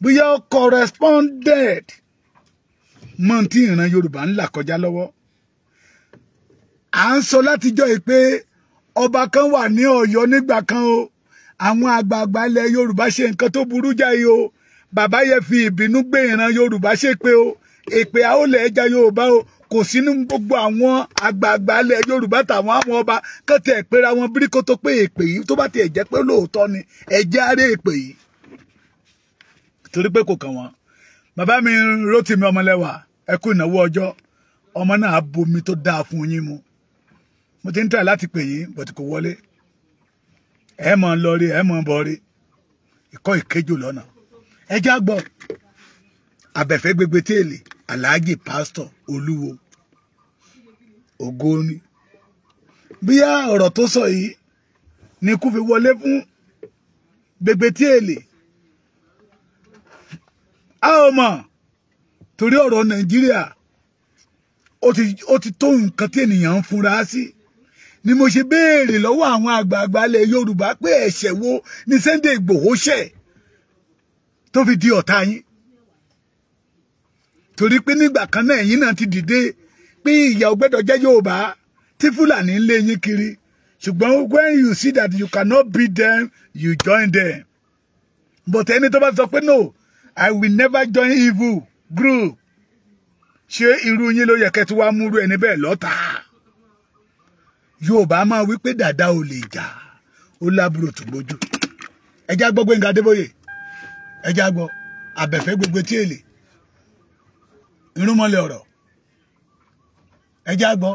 bóyá ó corresponded mọ́ tí ìran Yorùbá ń là kọjá lọ́wọ́. À ń sọ látijọ́ yìí pé ọba kan wà ní Ọ̀yọ́ nígbà kan o, àwọn àgbààgbà ilẹ̀ Yorùbá ṣe nǹkan tó burú jáì o, bàbá yẹ fi ìbínú gbé ìran Yorùbá ṣépè o, èpè àólẹ̀ ẹja Yorùbá o, kò sínú gbogbo àwọn àgbààgbà ilẹ̀ Yorùbá tàwọn àwọn ọba kàn tiẹ̀ pera wọn bíríkó tó pé èpè yìí tó bá tiẹ̀ jẹ́ pé lóòótọ́ ni ẹ̀jẹ̀ aré èpè yìí, torí pé kò kàn wọ́n. Bàbá mi Rótìmí Ọmọlẹ́wà, ẹ kú ìnáwó ọjọ́, ọmọ náà bomi tó dáa fún yín mu. Mo ti ń try láti pè yín but kò wọlé. Ẹ mọ̀ ń lọ rí, ẹ mọ̀ ń bọ̀ rí, ìkọ́ ìkéjò lọ́nà. Ẹ já gbọ́ Àbẹ̀fẹ́ Gbégbé tí èlé, Alhaji Pásítọ̀ Olúwo ògo ni. Bíyá ọ̀rọ̀ tó sọ yìí ni kú fi wọlé fún Gbégbé tí èlé. A ò mọ̀, torí ọ̀rọ̀ Nàìjíríà ó ti tó nǹkan tí ènìyàn ń funra sí. Ni mo ṣe béèrè lọ́wọ́ àwọn àgbààgbà ilẹ̀ Yorùbá pé ẹ̀ṣẹ̀ wo ni Sunday Igboho ṣẹ̀ tó fi di ọ̀tá yín. Torí pé nígbà kan náà ẹ̀yin náà ti dìde pé ìyà ò gbẹ́dọ̀ jẹ́ Yorùbá tí Fúlàní ń lé yín kiri. Ṣùgbọ́n when you see that you cannot beat them, you join them. But ẹni tó bá sọ pé no, I will never join evil group, ṣé irú yín ló yẹ kẹ́ tí wàá múrú ẹni bẹ́ẹ̀ lọ́tà? Yorùbá máa wí pé dàda ò lè jà, ó lábúrò tó gbójú. Ẹjá gbọ́ Gbẹ́ngà Adébóyè, ẹjá gbọ́ Àbẹ̀fẹ́ gbogbo tí èlé irúnmọ́lẹ̀ ọ̀rọ̀, ẹjá gbọ́.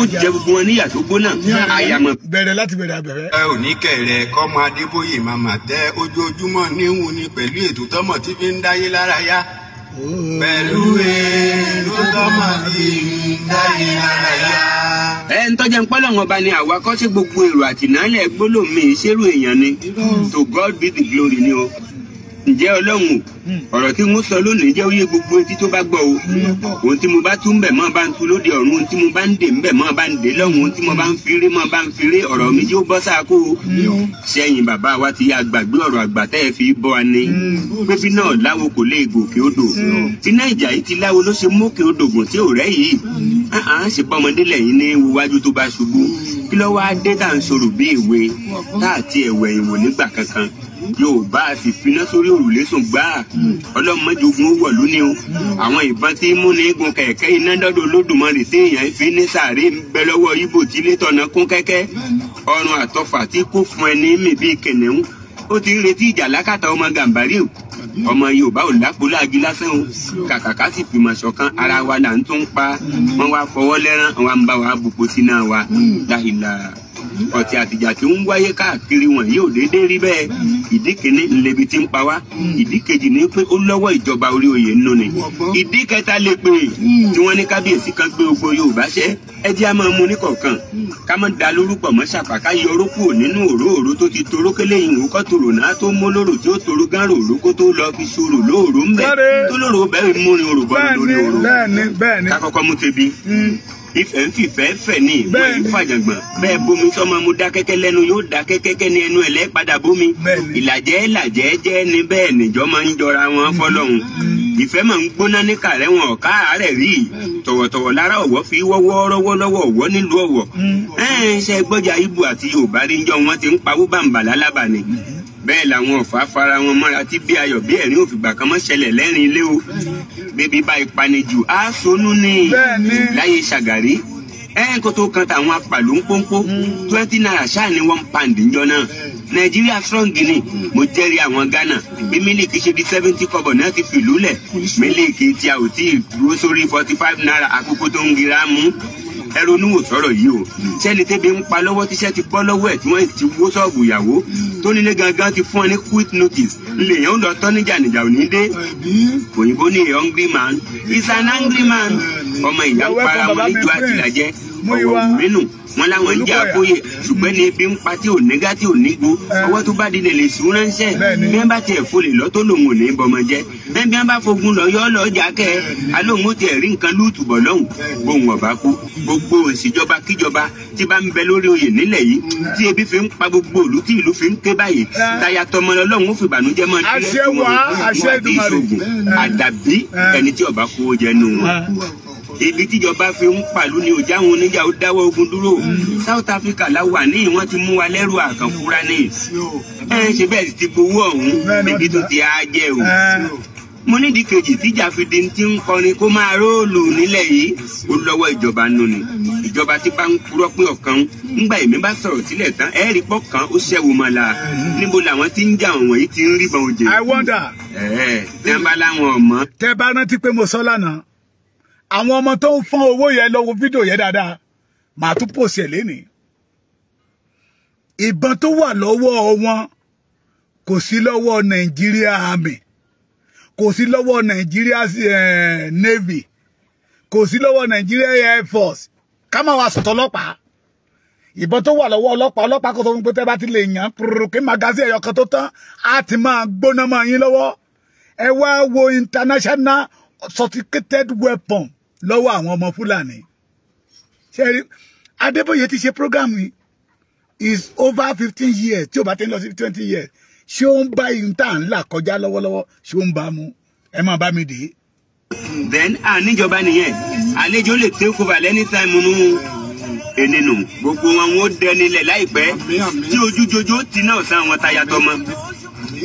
Ó jẹ gbogbo wọn níyà tó gbóná àyàmọ̀. Bẹ̀rẹ̀ láti bẹ̀rẹ̀ Àbẹ̀fẹ́. Ẹ ò ní kẹrẹ kọ́mọ Adébóyè màmá tẹ ojoojúmọ́ níhun ni pẹ̀lú ètò tọmọ tí fi ń dáyé lára yá. Pẹ̀lú ètò tọmọ tí ń dáyé lára yá. Ẹ ń tọ́jà ń pọ́lọ̀ wọn bá ní àwa kọ́ sí gbogbo èrò àtìnálẹ̀ gbólómi ìṣerú èèyàn ni. To God be the glory ni o. Ǹjẹ́ Ọlọ́run ọ̀rọ̀ tí mo sọ lónìí jẹ́ oyé gbogbo etí tó bá gbọ́ o. Ohun tí mo bá tún bẹ̀ mọ́ bá ń tu lóde ọ̀run, ohun tí mo bá ń dè ń bẹ̀ mọ́ bá ń dè lọ́hùn, ohun tí mo bá ń firé mọ́ bá ń firé, ọ̀rọ̀ mi jẹ́ ó bọ́ sáko o. Sẹ́yìn bàbá wa ti ya gbàgbé ọ̀rọ̀ àgbà tẹ́ ẹ fi bọ́ wa ni. Pépí náà láwo kò lè gòkè odò. Iná ìjà yìí ti láwo ló ṣe mókè odò gùn tí ò rẹ́ yìí. Àá ṣe bọ́mọdé lẹ́yìn ní wájú tó bá ṣubú. Kí ló wá dé tá à ń sọ̀rọ̀ bí èwe tá àti ẹ̀wẹ̀ ìwò nígbà kankan? Yorùbá a sì finá sórí òrùlé sùn gbáà. Ọlọ́mọdéogun ó wọ̀ lónìí o. Àwọn ìbọn tí mú ní gun kẹ̀kẹ́ iná dọ́dọ̀ Olódùmarè tí èèyàn fi ní sàárè ń bẹ lọ́wọ́ Ìgbò tí ilé tọ̀nà kún kẹ́kẹ́. Ọrùn àtọfà tí kò fún ẹni mì bíi kìnìún. Ó ti ń retí ìjà lákàtà ọmọ Gàmbàrí o. Ọmọ Yorùbá ò lápò láàgì lásán o. Kàkàká sì fìmọ̀ ṣọ̀kan ara wa là ń tún pa. Wọ́n wá fọwọ́ lẹ́rán, wọ́n ń bá wa bùkún sínú wa. Láìla ọ̀tẹ̀ àtìjà tí ń wáyé káàkiri wọn yóò déédéé rí bẹ́ẹ̀. Ìdí kìíní ńlẹbi tí ń pa wá. Ìdí kejì ní pé ó lọ́wọ́ ìjọba orí oyè nínú ni. Ìdí kẹta lè pè tí wọ́n ní kábíyèsí kan gbé gbogbo Yorùbá ṣẹ́. Ẹ jẹ́ á máa mú ní kọ̀ọ̀kan ká má da lórúkọ mọ́ ṣàpá, ká yọ orókù nínú òróòró tó ti toró kélé ìwò kọ́ tòrò náà tó mú lóró tí ó toró gán ròró kó tó lọ fi ṣòro lóòró ń bẹ̀ tó lóró bẹ́ẹ̀ múrin òrò bọ́ lórí òró. Ká kọ́kọ́ mú tebi. Ìfẹ́ ń fìfẹ́ fẹ̀ ní ìwọ̀n yìí fàjàngbọ̀n. Bẹ́ẹ̀ bomi sọ́mọ mo dá kẹ́kẹ́ lẹ́nu yóò dá kẹ́kẹ́ ní ẹnu ẹ̀lẹ́ padà bómi. Ìlàjẹ́ làjẹ́ jẹ́ ni bẹ́ẹ̀ níjọ́ máa ń jọra wọn fọlọ́hun. Ìfẹ́ máa ń gbóná ní kàrẹ́ wọn ọ̀ká àárẹ̀ rí. Tọ̀wọ̀tọ̀wọ̀ lára ọ̀wọ́ fi wọ́wọ́ rọ́wọ́ lọ́wọ́ ọ̀wọ́ nílùú Ọ̀wọ̀. Ṣe gbọ́jà Ìgbò àti Yorùbá rí njọ́ wọn ti ń pawó bàǹbà lálábà ni. Bẹ́ẹ̀ làwọn ọ̀fà fara wọn mọ́ra tí bí ayọ̀ bí ẹ̀rín òfìgbà kan mọ́ ṣẹlẹ̀ lẹ́rìn ilé o. Bébí bá ìpanijù á sonú ní láyé Ṣàgàrí. Kó tó kan tàwọn apàlú ń pọ́npọ́ 20 naira ṣáà ní £1 níjọ náà. Nàìjíríà strong ni mo jẹ́rìí àwọn Ghana. Bí mílíkì ṣe di 70 kọ́bọ̀ náà ti fìlú lẹ̀. Mílíkì tí a ò tí ì dúró sórí 45 naira àkókò tó ń gira mú. Ẹ ronú wò sọ̀rọ̀ yìí o. Sẹ́ni tẹ́bi ń pa lọ́wọ́ tíṣẹ́ ti bọ́ lọ́wọ́ ẹ̀ tí wọ́n ti wó sọ́ọ̀bù ìyàwó tó nílé gangan ti fún ọ ní quick notice. Lèyàn ó lọ tọ́ níjà níjà ò ní dé. Òyìnbó ní a hungry man is an angry man. Ọmọ ìyá ń para wọn níjọ àtìlájẹ ọ̀wọ̀ mínú wọn láwọn ń jà fóyè ṣùgbọ́n ní ebi ń pa tí ò nígá tí ò nígbó ọwọ́ tó bá dilẹ̀ lè sùn ránṣẹ́. Bí wọ́n bá tiẹ̀ folè lọ tó lòun ò ní bọmọ jẹ́. Bẹ́ẹ̀ bí wọ́n bá fogun lọ yọ́ lọ jà kẹ́ alóhùn ó tiẹ̀ rí nǹkan lúùtù bọ̀ lọ́hùn bóun ọ̀bá kú. Gbogbo òṣìjọba kíjọba tí bá ń bẹ lórí oyè nílẹ̀ yìí tí ebi fi ń pa gbogbo ìlú tí ìlú fi ń ké báyìí táyà tọmọ lọ́lọ́hún ó fìbànújẹ́ mọ́ ìṣògùn àdàbí ẹni tí ọba kó jẹ nù wọn. Ibi tíjọba fi ń pàlú ni òjá wọn oníjà ó dáwọ́ ogun dúró. South Africa la wà ní wọ́n ti mú wa lẹ́rù àkànfúra ní. Ẹ ṣe bẹ́ẹ̀ ti gbowó ọ̀hún níbi tó ti á jẹ́ o. Mo nídìí kejì tíjà fi di ti ń kọrin kó máa róòlù nílẹ̀ yìí ó lọ́wọ́ ìjọba nù ni. Ìjọba tí bá ń purọ́ pé ọ̀kan ńgbà èmi bá sọ̀rọ̀ sílẹ̀ tán ẹ̀ẹ́rì pọ̀ kan ó ṣẹ́wó mọ́ la. Níbo làwọn tí ń jà wọ̀nyí ti ń ríbọn òjè. I wonder. Tẹ́ bá láwọn ọmọ. Tẹ́ bá rántí pé mo sọ lánàá àwọn ọmọ tó ń fọ́n owó yẹn lọ wo fídíò yẹn dáadáa màá tún pòsì ẹ̀ lénìí. Ìbọn tó wà lọ́wọ́ wọn kò sí lọ́wọ́ Nàìjíríà Army, kò sí lọ́wọ́ Nàìjíríà Navy, kò sí lọ́wọ́ Nàìjíríà Air Force. Ká má wá sọ̀tọ̀ ọlọ́pàá. Ìbọn tó wà lọ́wọ́ ọlọ́pàá ọlọ́pàá kò tó fún pé tẹ́ bá ti lè yàn púrúrú kí magazine ẹ̀yọ kan tó tán á ti máa gbóná mọ́ yín lọ́wọ́. Ẹ wá wo international sophisticated weapon lọ́wọ́ àwọn ọmọ Fúlàní. Ṣé rí Adébóyè ti ṣe program yìí is over 15 years tí ó bá ti ń lọ sí 20 years. Ṣé ó ń bá ìta ńlá kọjá lọ́wọ́lọ́wọ́? Ṣé ó ń bá mu? Ẹ máa bá mi dè é. Then àníjọba nìyẹn àlejò lè take over anytime nù. Enínú gbogbo wọn wọn ó dẹnilẹ̀ láìpẹ́ tí ojú jojo ti náà sá wọn tayatọ́ mọ́.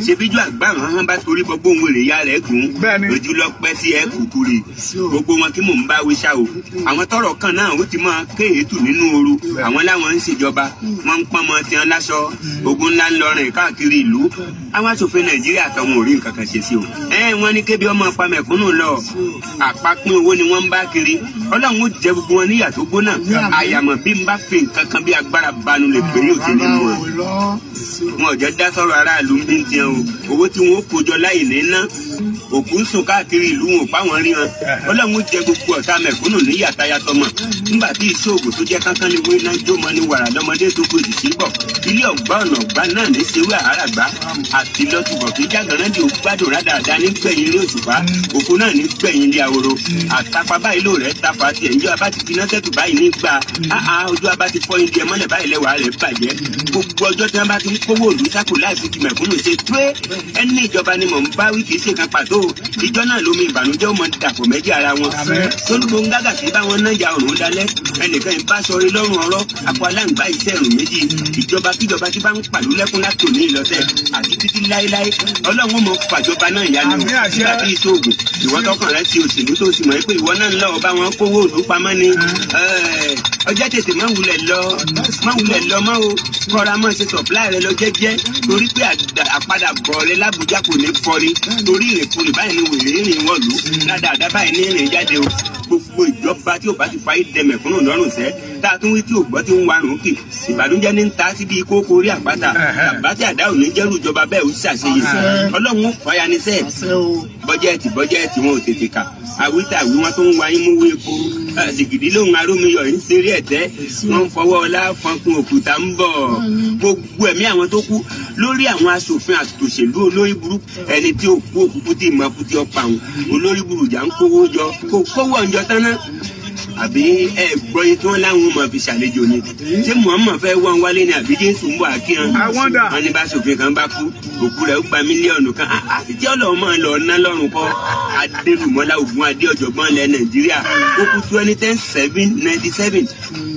Ṣebíjú àgbà hàn bá torí gbogbo ohun èrè ya rẹ̀ gùn lójú lọ́pẹ́ sí ẹ kúkúrì gbogbo wọn kí mò ń bá wíṣà o. Àwọn tọ́rọ̀ kan náà ó ti máa kéètù nínú ooru. Àwọn láwọn ń ṣèjọba, wọn ń pọ́n mọ́ tiwọn láṣọ, ogun ńlá ń lọ rìn káàkiri ìlú. Àwọn aṣòfin Nàìjíríà tọwọn ò rí nǹkan kan ṣe sí o. Wọ́n ní kébi ọmọ pa mẹ̀kúnnù lọ, àpapín owó ni wọ́n ń bá kiri. Ọlọ́run ó jẹ gbogbo wọn níyà tó gbóná. Àyàmọ̀ bí n bá fi nǹkan kan bí agbára banu lè pè é òsì nínú wọn. Wọn ò jẹ́ dá sọ̀rọ̀ aráàlú ń bí ń tiẹ̀ o. Owó tí wọn ó kójọ láì ní ná, òkú ń sùn káàkiri ìlú wọn ò pa wọn rí wọn. Ọlọ́run jẹ gbogbo ọ̀tá mẹ̀kúnnù níyà tayatọmọ. Nígbà tí ìṣòògùn tó jẹ́ kánkán lè wé iná jó mọ́ ní wàrà lọ́mọdé tó kó ìdìsí bọ̀. Ilé ọ̀gbá ọ̀nà ọ̀gbá náà ní ṣerú àháràgbá àti lọ́tùbọ̀ kí jágànrán di ògbádùn rádaràda ní gbẹ̀yìn ilé òṣùpá. Òkú náà ní gbẹ̀yìn ilé ahoro. Àtàpá báyìí ló rẹ̀ tafa tiẹ̀ ǹjọ́ abá ti finá sẹ́tù báyìí ní gbà. Áá ojú abá ti fọ́ indi ẹ mọ́lẹ̀ báyìí lẹ́wàá rẹ̀ bàjẹ́. Gbogbo ọjọ́ tí wọ́n bá ti ń kówó òlù sákò láì fi ti mẹ̀kúnnù ṣe pé ẹni ìjọba ni mò ń bá wí kì í ṣe kan pàtó. Ìjọ náà lómi ìbànújẹ́ ó mọ dàpọ̀ méjì ara wọn. Tólúbo ń gágà sí báwọn nájà òrùn dalẹ̀. Ẹnìkan ìbáṣọrí lọ́rùn ọ̀rọ̀ akọ aláǹgbá iṣẹ́ ẹ̀rùn méjì. Ìjọba kíjọba tí bá ń pàlú lẹ́kún látòní ìlọ́sẹ̀ àti títí láéláé. Ọlọ́run mọ̀ fàjọba náà yá ni o. Nígbà tí ìṣòògùn ìwọ tọkàn rẹ ti òṣèlú tó sì mọ̀ pé ìwọ náà ń lọ ọba wọn kówó òlú pamọ́ ni. Ọjọ́ tètè má wulẹ̀ lọ, má wulẹ̀ lọ mọ́ o. Kọ́ra mọ́ ṣe supply rẹ lọ jẹ́jẹ́ torí pé àpadàbọ̀ rẹ l'Ábùjá kò ní fọrí torí ìrìnkúrì báyìí ni wèrè rìn wọ̀lú ládàáda báyìí ní ìrìn jáde o. Gbogbo ìjọba tí ò bá ti fayé dẹ mẹ̀kúnnù lọ́rùn sẹ́ tá a tún wí tí ò gbọ́ tí ń warùn kì ìbànújẹ́ ní ń ta síbi kókó orí àpáta. Bàbá tí àdá òní jẹ́rù ìjọba bẹ́ẹ̀ ó ṣàṣeyè. Ọlọ́run ó fàya ní sẹ́ẹ̀. Bọ́jẹ́ẹ̀tì bọ́jẹ́ẹ̀tì wọn ò tètè kà. Àwítàwí wọn tó ń wa yín mú wé epo. Sìgìdì lòun arómiyọ̀ ń ṣeré ẹ̀tẹ́. Wọ́n ń fọwọ́ ọlá fọnkún òkúta ń bọ̀. Gbogbo ẹ̀mí àwọn tó kú lórí àwọn aṣòfin àtòṣèlú olórí burúkú ẹni tí ó kú òkúkú tí ìmọ̀ kú tí ó pa òun olórí burújà ń kówó jọ kó kówó ọ̀njọ tán náà. Àbí ẹ gbọ́ yín tí wọ́n láwọn ọmọ fi ṣàlejò ni. Ṣé Muhammad fẹ́ wọ́n wálé ni àbí Jésù ń bọ̀ àkíyàn? Wọ́n ní bá ṣòfin kan bá kú òkú rẹ̀ ó gba mílíọ̀nù kan. Àti tí ọlọ́run máa lọ ná lọ́rùn kọ́. Adélùmọ́lá Ògún Adé ọ̀jọ̀gbọ́n ilẹ̀ Nàìjíríà ó kú 2010-7-97.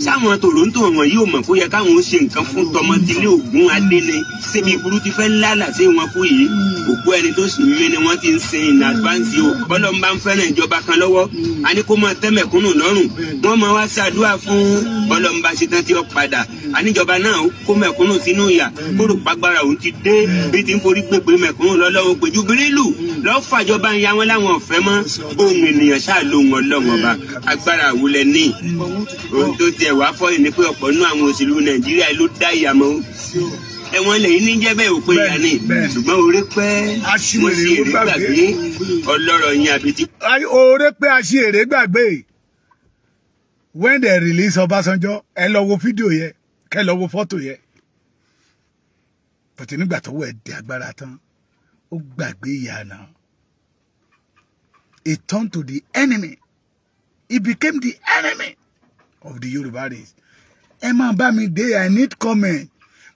Sáwọn Toronto wọn yóò mọ̀ kó yẹ káwọn ó ṣe nǹkan fún tọmọtílé Ògún Adé ni. Ṣébi ìburú ti fẹ́ lálà sí wọn kú yìí. Òkú ẹni tó sì mí ni wọ́n ti ń sin in advance o. Bọ́lọ́ ń bá ń fẹ́ràn ìjọba kan lọ́wọ́. A ní kó máa tẹ́mẹ̀kúnnù lọ́rùn. Wọ́n máa wá ṣàdúrà fún bọ́lọ́ ń bá ṣe tán tí ó padà. Àníjọba náà kó mẹ̀kúnnù sínú ìyà. Kóró pàgbára òun ti dé. Bí ti ń forí pépé mẹ̀kúnnù lọ́lọ́wọ́ péjú bírílù. Lọ́ fàjọba ń ya wọn láwọn ọ̀fẹ́ mọ́. Ohun ènìyàn ṣáà lóhun ọlọ́run ọba. Agbára àwùlẹ̀ ní. Ohun tó tiẹ̀ wá fọ́ ìní pé ọ̀pọ̀ nínú àwọn òṣèlú Nàìjíríà ló dá ìyà mọ́. Ẹ̀wọ̀n lẹ́yìn ní jẹ́ bẹ́ẹ̀ òpin ìyá ni. Ṣùgbọ́n oore pẹ́ wọ́n sì èrè gbàgbé ọlọ́rọ̀ yín àbí tí. Oore pẹ́ a ṣe èrè gbàgbé. When they release Ọbásanjọ́, ẹ lọ wo fídíò yẹn, kẹ́ lọ wo fọ́tò yẹn. Bọ̀tí nígbà tó wẹ̀ dé agbára tán, ó gbàgbé ìyá náà. He turned to the enemy. He became the enemy of the Yoruba race. Ẹ máa bá mi dé, I need comment.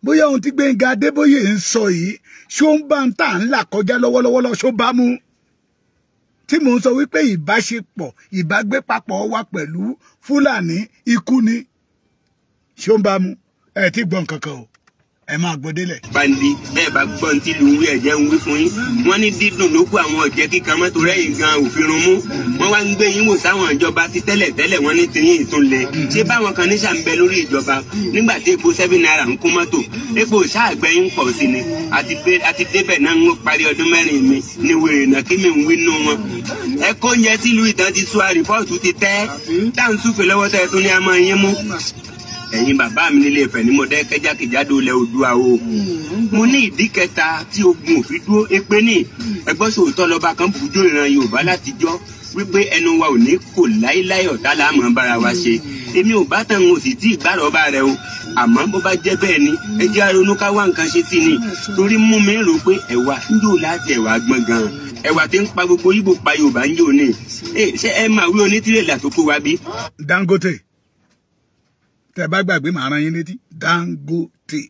Bóyá ohun tí Gbénga Adébóyè ń sọ yìí, ṣó ń bá ń tà ń là kọjá lọ́wọ́lọ́wọ́ lọ ṣó bá mú. Tí mò ń sọ wípé ìbáṣepọ̀ ìbágbépapọ̀ wa pẹ̀lú Fúlàní ikú ni, ṣó ń bá mú. Ẹ ti gbọ́ nǹkan kan o, ẹ máa gbọ́ délẹ̀. Bandi bẹ́ẹ̀ bá gbọ́ ní tìlú ń wí ẹ̀jẹ̀ ń wí fún yín. Wọ́n ní dídùn ló kú àwọn ọ̀jẹ̀ kíkan mọ́tò rẹ́yìn gan òfin run mú. Wọ́n wá ń gbé yín wò sáwọn ìjọba ti tẹ́lẹ̀ tẹ́lẹ̀ wọ́n ní tiyín ìtúnlẹ̀. Ṣé báwọn kan ní sàǹbẹ lórí ìjọba nígbà tí epo 7 naira ń kún mọ́tò? Epo ṣáàgbẹ́yìn pọ̀ sí ni. Àti débẹ̀ náà ń parí ọdún mẹ́rin mi ní wèrè náà kí mi ń wí nú wọn. Ẹ kó oúnjẹ sílùú ìtàn ti sú àrìpọ́ọ̀tù ti tẹ́. Tá à ń súfèé lọ́wọ́ tẹ́ ẹ tún ní a máa yín mú. Ẹ̀yin bàbá mi nílé Ifẹ̀ ní Mọdákẹ́kẹ́ jákèjádò ilẹ̀ Oòduà o. Mo ní ìdí kẹta tí ogun òfin dúró èpè ní ẹgbọ́n sòótọ́ lọ́ba kan bùjó ìran Yorùbá látijọ́ wípé ẹnu wa ò ní kò láéláé ọ̀tá láàmú bára wa ṣe. Èmi ò bá tàn ò sì tí ìgbàrọ̀bá rẹ o. Àmọ́ bó bá jẹ́ bẹ́ẹ̀ ni ẹ jẹ́ ronú ká wá nǹkan ṣe sí ni. Torí mú mi rò pé ẹ̀wà ń jò láti ẹ̀wà gbọ̀n gan. Ẹ̀wà tí ń pa gbogbo Ìgbò pa Yorùbá ń jò ní. Ṣé ẹ máa wí onítìrẹ̀là tó kó wa bí? Dangote, tẹ́ bá gbàgbé màá rán yín létí. Dangote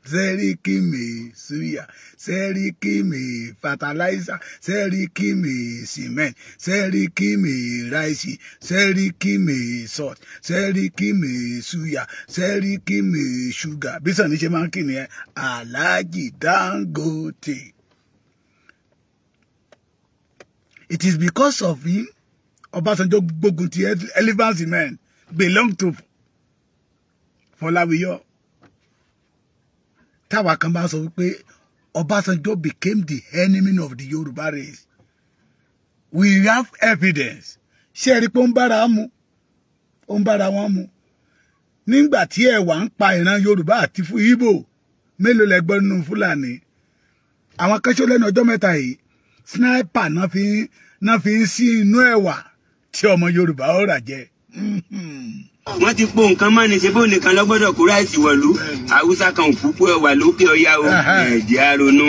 Sẹ́ríkì mi suya, Sẹ́ríkì mi fertilizer, Sẹ́ríkì mi cement, Sẹ́ríkì mi ráìsì, Sẹ́ríkì mi salt, Sẹ́ríkì mi suya, Sẹ́ríkì mi sugar. Bí Sàní ṣe máa ń kì nìyẹn, Alhaji Dangote. It is because of him, Ọbásanjọ́ gbógun ti Elephant Cement belong to Fọláwíyọ. Táwa kan bá sọ wípé Ọbásanjọ́ became the enemy of the Yorùbá race. We have evidence. Ṣé ẹ rí pé ó ń bára mu? Ó ń bára wọn mu. Nígbà tí ẹ̀wà ń pa ìran Yorùbá àti fún Ìgbò, mélòó lẹ gbọ́ nínú Fúlàní? Àwọn akẹ́ṣọ́ lẹ́nu ọjọ́ mẹ́ta yìí, sniper náà fi ń sí inú ẹ̀wà tí ọmọ Yorùbá ó rà jẹ. Wọ́n ti po nǹkan mọ́ni ṣe bó nìkan lọ́gbọ́dọ̀ kó ráìsì wọ̀lú. Haúsá kan ò kúkú ẹwà lókè ọya o. Ẹ̀jẹ̀ àrònú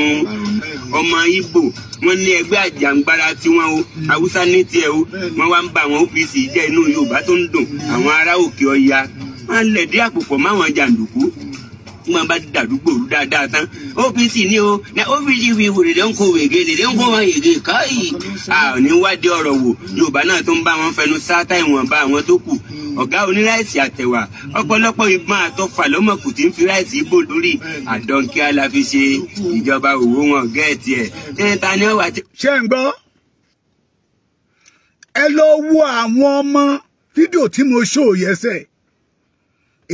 ọmọ Ìgbò wọ́n ní ẹgbẹ́ àjàǹgbara tiwọn o. Haúsá ní tiẹ̀ o. Wọ́n wá ń ba àwọn OPC jẹ́ inú Yorùbá tó ń dùn. Àwọn ará òkè ọya wọ́n lẹ̀dí àpòpọ̀ máwọn jàǹdùkú. Wọ́n bá dàdúgbò rú dáadáa tán. OPC ní o. Na OPC fi wèrè ló ń kó wègé lè ń kó wọn yègé káyì. A ò ní wádìí ọ̀rọ̀ wò. Yorùbá náà tó ń bá wọn fẹnu sáátá ìwọ̀nba àwọn tó kù. Ọ̀gá oníráìsì àtẹ̀wà ọ̀pọ̀lọpọ̀ ìbọn àtọfà lọ́mọkù tí ń fi ráìsì bò lórí àdọ́nkíá la fi ṣe ìjọba òwò wọn gẹ́ẹ̀tì ẹ̀ ṣé ta ni ó wà tí. Ṣé ń gbọ́? Ẹ lọ wo àwọn ọmọ fídíò tí mo ṣó yẹsẹ̀,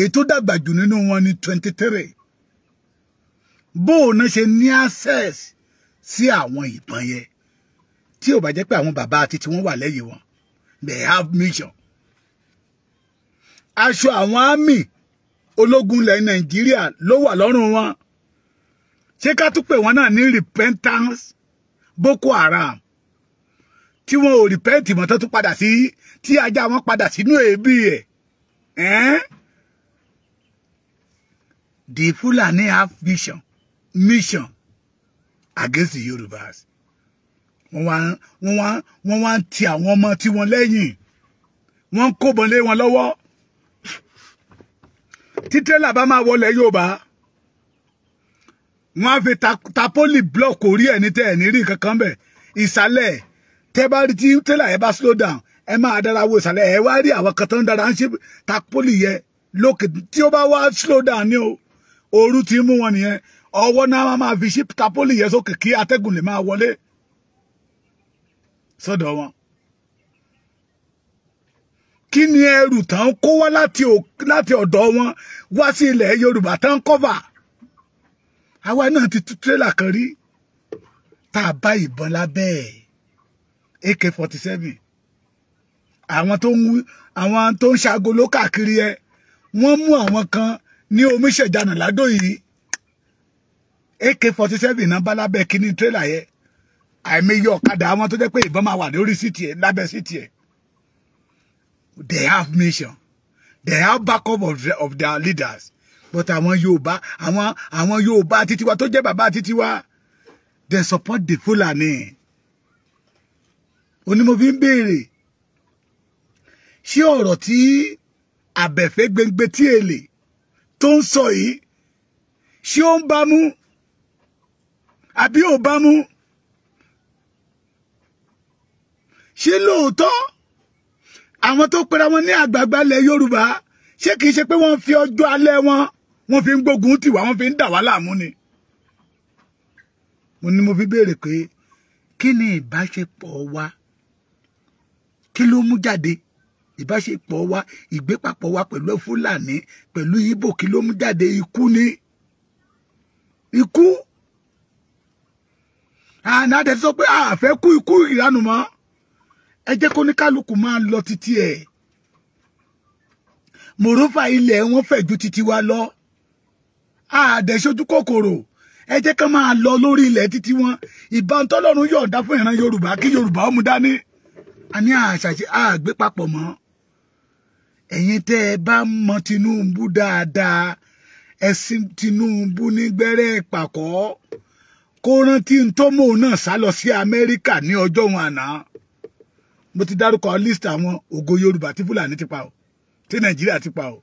èyí tó dàgbà jù nínú wọn ní 23. Bó o náà ṣe ní access sí àwọn ìbọn yẹn tí ò bá jẹ́ pé àwọn bàbá àti tí wọ́n wà lẹ́yìn wọn, they have mission. Aṣọ àwọn àmì ológun ilẹ̀ Nàìjíríà ló wà lọ́rùn wọn. Ṣé ká tún pè wọ́n náà ní repentance Boko Haram tí wọn ò repent mọ́ tó tún padà sí, tí ajá wọn padà sínú èébì ẹ̀. The Fulani have mission against the Yorubas. Wọ́n wá ń ti àwọn ọmọ tí wọ́n lẹ́yìn, wọ́n ń kóbọn lé wọn lọ́wọ́. Tí tírélà bá máa wọlé Yorùbá, wọ́n á fi tapoli block orí ẹ̀ ní tẹ́ ẹ̀ ní rí kankan bẹ̀. Ìsàlẹ̀ tẹ́ bá rí tí tírélà yẹn bá slow down, ẹ máa dára wo ìsàlẹ̀, ẹ wá rí àwọn kan tó ń dára ń ṣe tapoli yẹn lókè. Tí ó bá wá slow down ní o, ooru ti mú wọn nìyẹn. Ọwọ́ náà máa fi ṣí tapoli yẹn sókè kí atẹ́gùn lè máa wọlé sọ́dọ̀ wọn. Kí ni ẹrù tán kó wá láti ọ̀dọ̀ wọn wá sí ilẹ̀ Yorùbá tán kọ́fà? Àwa náà ti tú tírélà kan rí tá a bá ìbọn lábẹ́ ẹ̀, AK-47. Àwọn tó ń ṣagolo káàkiri ẹ, wọ́n mú àwọn kan ní omiṣẹ̀janà ládó yìí. AK-47 náà bá lábẹ́ kíní tírélà yẹn. Àìmọye ọ̀kadà àwọn tó jẹ́ pé ìbọn máa wà lórí síìtì ẹ̀, lábẹ́ síìtì ẹ̀. They have mission. They have backup of their leaders. But àwọn Yorùbá, àwọn Yorùbá títí wa tó jẹ́ bàbá títí wa, they support the Fulani. Oní mo fi ń béèrè, ṣé ọ̀rọ̀ tí Àbẹ̀fẹ́ gbẹngbẹ tí èlé tó ń sọ yìí, ṣé ó ń bá mú àbí ò bá mú? Ṣé lóòótọ́ àwọn tó pera wọn ní àgbààgbà ilẹ̀ Yorùbá, ṣé kìí ṣe pé wọ́n fi ọjọ́ alẹ́ wọn, wọ́n fi ń gbógun tì wá, wọ́n fi ń dà wá láàmú ni? Mo ní mo fi béèrè pé kí ni ìbáṣepọ̀ wa? Kí ló mú jáde? Ìbáṣepọ̀ wa, ìgbépapọ̀ wa pẹ̀lú Fúlàní, pẹ̀lú Ìgbò, kí ló mú jáde? Ikú ni. Ikú. Àná àdẹ sọ pé a fẹ́ kú ikú ìranù mọ́. Ẹ jẹ́ kó ní kálukú máa lọ títí ẹ̀. Mòrófà ilẹ̀ wọn fẹ̀ ju títí wa lọ. Àdẹ ṣojú kòkòrò. Ẹ jẹ́ ká máa lọ lórí ilẹ̀ títí wọn. Ìbọn tọ́lọ́run yọ̀ǹda fún ìran Yorùbá kí Yorùbá ó mú dání. A ní àṣàṣe àgbé papọ̀ mọ́. Ẹ̀yin tẹ́ ẹ bá mọ Tinubu dáadáa, ẹ sin Tinubu ní gbẹ́rẹ́ ìpàkọ́. Kó rántí ntọ́mọ̀ náà sá lọ sí Amẹ́ríkà ní ọjọ́ wọn àná. Mo ti dárúkọ list àwọn ògo Yorùbá tí Fúlàní ti pa o, tí Nàìjíríà ti pa o.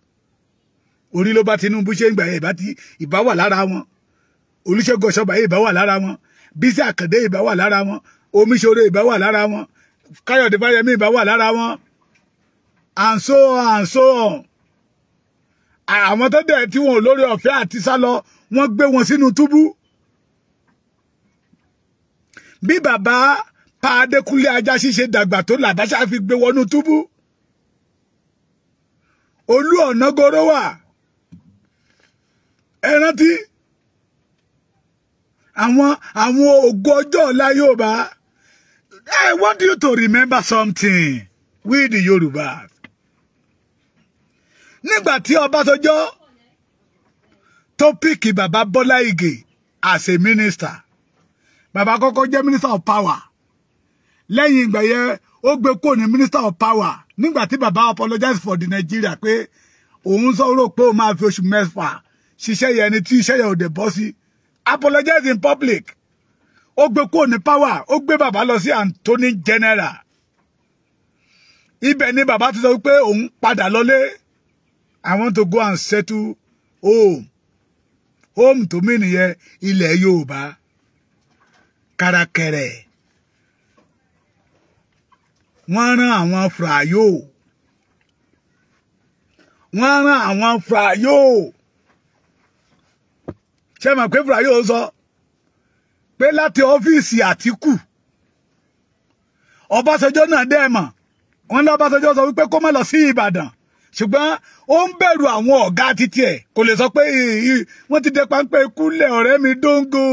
Orí ló bá Tinubu ṣe ń gbà yẹn, ìbá wà lára wọn. Olúṣẹ́gun Ọ̀ṣọ́bà ìbá wà lára wọn. Bísí Àkàndé ìbá wà lára wọn. Omiṣore ìbá wà lára wọn. Káyọ̀dé Fáyẹmí ìbá wà lára wọn. And so on and so on. Àwọn tó dẹ̀ tí wọn ò lórí ọ̀fẹ́ àti sálọ, wọ́n gbé wọn sínú túbú. Bí bàbá Pa Adékúnlé Ajáṣin ṣe dàgbà tó, làbáṣà fi gbé wọnú túbú. Olú Ọ̀nàgọ́rọ́ wà. Ẹ rántí àwọn ògo ọjọ́ ọ̀la Yorùbá. I want you to remember something, we the Yorùbá. Nígbà tí Ọbásanjọ́ tó pick bàbá Bọ́lá Ìgè as a minister, bàbá kọ́kọ́ jẹ́ minister of power. Lẹ́yìn ìgbà yẹn, ó gbé kúrò ní minister of power nígbà tí bàbá apologize for the Nigeria pé òun sọ̀rọ̀ pé òun máa fi oṣù 6 ṣiṣẹ́ yẹn ni, tí iṣẹ́ yẹn ò dẹ̀ bọ́ sí. Apologize in public. Ó gbé kúrò ní power, ó gbé bàbá lọ sí Attorney General. Ibẹ̀ ni bàbá ti sọ pé òun padà lọlé. I want to go and settle home. Home to me nìyẹn, ilẹ̀ Yorùbá. Kárakẹrẹ, wọ́n rán àwọn fúrayó, wọ́n rán àwọn fúrayó. Ṣé mọ̀ pé fúrayó sọ pé láti ọ́fíìsì Àtíkù, Ọbásanjọ́ náà dẹ́ mọ̀ wọ́n ní Ọbásanjọ́ sọ wípé kó má lọ sí Ìbàdàn, ṣùgbọ́n ó ń bẹ̀rù àwọn ọ̀gá títí ẹ̀, kò lè sọ pé wọ́n ti dẹ páńpẹ́ ikú lẹ̀. Ọ̀rẹ́ mi dóńgó